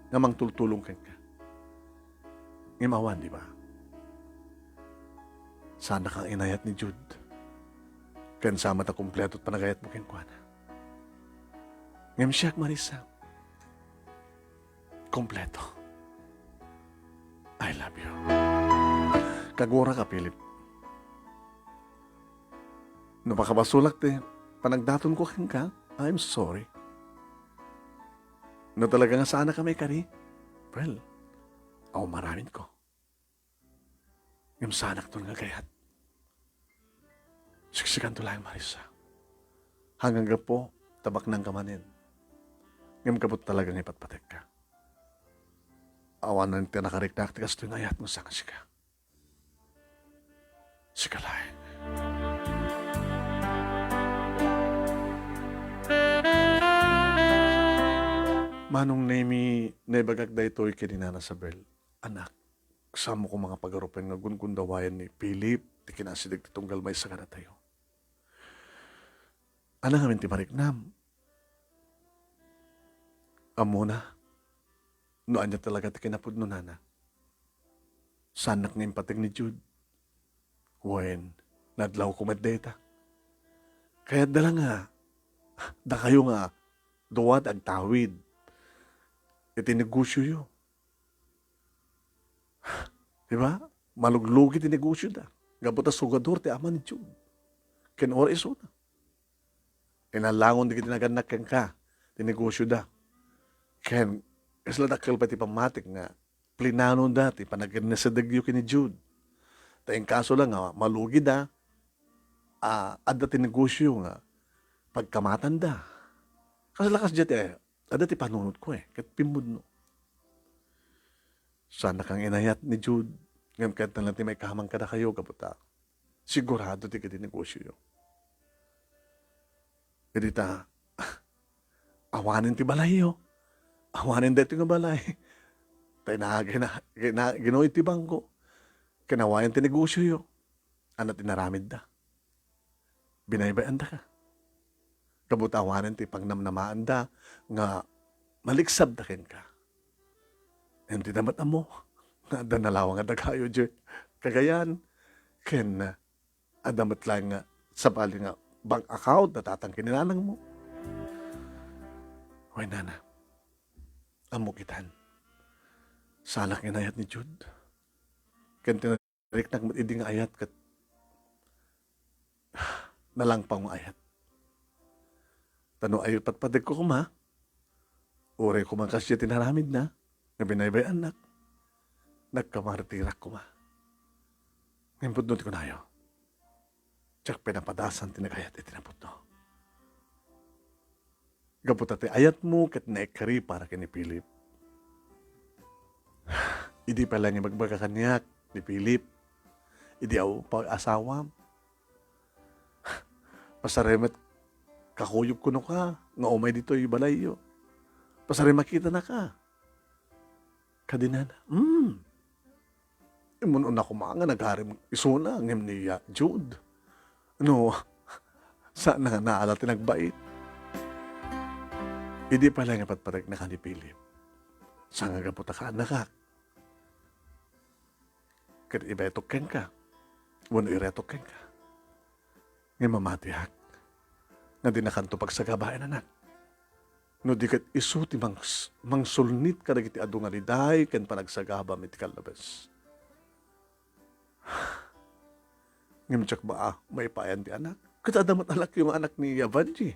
nga mangtultulong kenka. Ngem awan, di ba? Saannaka inayat ni Jude. Ken sa met a kumpleto ti panagayatmo kenkuana. Ngem siak, Marisa, kumpleto. I love you. Kaguraka, Philip. No makabasolak ti panagdatonko kenka, I'm sorry. No talaga nga saannaka maikari, well, awan aramidko. Ngem saannakton nga agayat. Siksikanto laeng, Marisa. Hanggang gapu, ta baknangka manen. Ngem gapu talaga nga ipatpategka. Awanen ti nakariknak ti kastoy nga ayat no saan a sika. Sika laeng. Manong Nemi, naibagak daytoy ken ni Nana Isabel. Anak, saanmo koma nga pagarupen nga gungundawayan ni Philip ti kinaasideg ti tunggal maysa kadatayo. Ania ngamin ti mariknam? Ammona no ania talaga ti kinapudno, Nana. Saannak nga impateg ni Jude. Wen, nadlawko met dayta. Kayatda la nga dakayo nga dua ti agtawid iti negosioyo. Di ba? Maluglugi ti negosioda. Gapu ta sugador ti ama ni Jude ken ura isuna. Inallangon dagiti nagannak kenka ti negosioda. Ken kasla dakkel pay ti pammatik nga plinanoda ti panagrennesedegyo ken ni Jude. Ta inkaso la nga malugida, a, adda ti negosio nga pagkamatanda. Kasla kasdiay ti ayat. Adda ti panunotko, eh, ket pimmudno. Saannak nga inayat ni Jude, ngem kayatna laeng ti maikamang kadakayo, gapu ta sigurado ti kadi negosioyo. Idi ta, awanen ti balayyo. Awanen daytoy nga balay. Ta ina-, gina-, gina-, ginuy ti bangko. Ken awanen ti negosioyo. Ania ti inaramidda? Binaybay-andaka. Gapu ta awanen ti pangnamnamaanda nga maliksabda kenka. Ngem dida met ammo nga adda nalawang a dagayo diay Cagayan, ken adda met laeng nga sabali nga bank account ni tatang ken ni nanangmo. Wen, nana, ammok itan. Saanak nga inayat ni Jude. Ken ti nariknak met idi nga ayat ket nalangpaw nga ayat. Ta no ipatpadegko koma, uray koma kasdiay ti inaramidna nga binaybay-annak, nagkamartirak koma. Ngem pudno ti kunayo, diak pinapadasan ti nagayat iti napudno. Gapu ta ti ayatmo ket naikari para ken ni Philip. Idi pay laeng ibagbaga kaniak ni Philip, idi awan pay asawam, pasarem met kakuyog kunoka nga umay ditoy balayyo. Pasarem makitanaka. Kadi nana, hmm. Immun-una koma nga nagarim isuna, ngem ni, ah, Jude. No, saan nga naala ti nagbait. Idi pay laeng ipatpadegna ken ni Philip, saan nga gapu ta kaannakak. Ket ibetok kenka, wenno iretok kenka. Ngem mamatiak nga dinakanto pagsagabaen, anak. No di ket isu ti mangs-, mangsulnit kadagiti adu nga liday ken panagsagabam iti kallabes. Ngem diak baa maipayan ti anak. Ket adda met annakyo nga anak ni Vangie.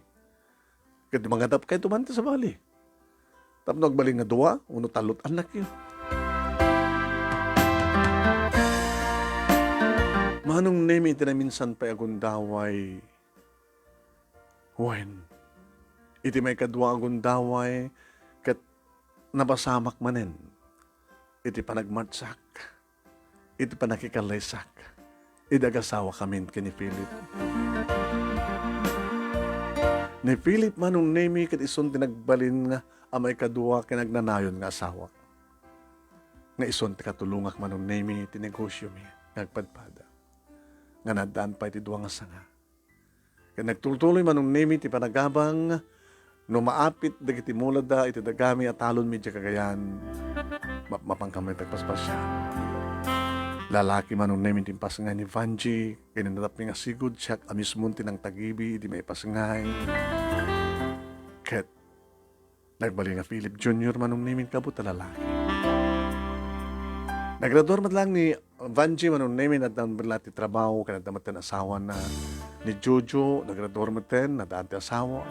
Ket mangadapkayto man iti sabali. Tapno agbalin nga dua wenno tallo ti annakyo. Manong Nemi, iti naminsan pay a gundaway, wen, iti maikadua a gundaway, ket napasamak manen iti panagmatsak, iti pannakikallaysak, idi agasawakamin ken ni Philip. Ni Philip, Manong Nemi, ket isun ti nagbalin nga a maikadua ken agnanayon nga asawak. Nga isun ti katulongak, Manong Nemi, iti negosiomi nga agpadpada. Nga naaddaan pay ti dua nga sanga. Ket nagtultuloy, Manong Nemi, ti panagabang no maapit dagiti mulada iti dagami a talonmi idiay Cagayan. Mapmapankami ti agpaspasia. Lalaki, Manong Nemi, ti impasngay ni Vangie, ken inadapmi nga sigud, siak a mismo ti nangtagibi idi maipasngay. Ket nagbalin nga Philip Junior, Manong Nemi, gapu ta lalaki. Nagraduar met laeng ni Vangie, Manong Nemi, adda met laeng ti trabaho, ken adda met ti asawana ni Jojo, nagraduar met, adda ti asawa.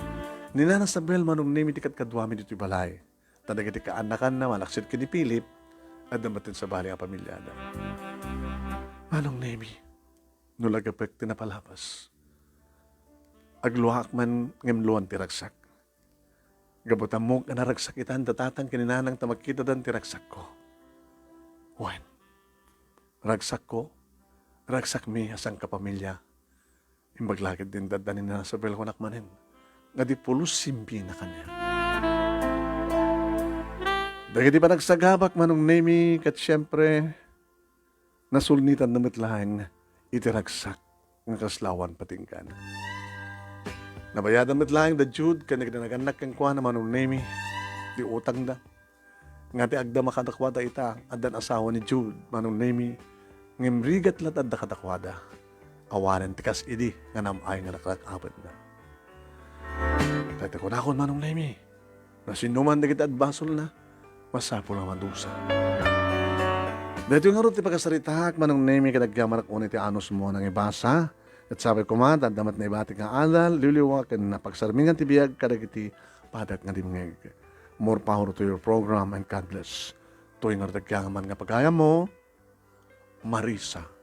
Ni Nana Sabel, Manong Nemi, ti kadkaduami ditoy balay. Ta dagiti kaannakanna, malaksid ken ni Philip, adda met ti sabali a pamiliada. Manong Nemi, no lagipek ti napalabas, agluaak man ngem luan ti ragsak. Gapu ta ammok a naragsak itan da tatang ken ni nanang ta makitadan ti ragsakko. Wen, ragsakko, ragsakmi a sangkapamilia. Imbag la ket din dadda ni Nana Sabel kunak manen nga di pulos simbina kaniak. Dagiti panagsagabak, Manong Nemi, ket siempre, nasulnitanna met laeng iti ragsak nga kasla awan patinggan. Nabayadan met laeng da Jude ken nagdanagannak kenkuana, Manong Nemi, ti utangda. Nga ti agdama kadakuada ita, addan asawa ni Jude, Manong Nemi, ngem rigat la ti adda kadakuada. Awanen ti kas idi nga nam-ay nga nakalak-apenna. Dayta kunakon, Manong Nemi, no sinoman dagiti agbasolna, masapul a madusa. Daytoy ngarud ti pakasaritaak, Manong Nemi, ket agyamanak unay ti anusmo a nangibasa. Ket sapay koma ta adda met naibatik nga adal, liwliwa, ken pagsarmingan ti biag kadagiti padak nga dimngeg. More power to your program and God bless. Toy ngarud agyaman nga pagayammo, Marisa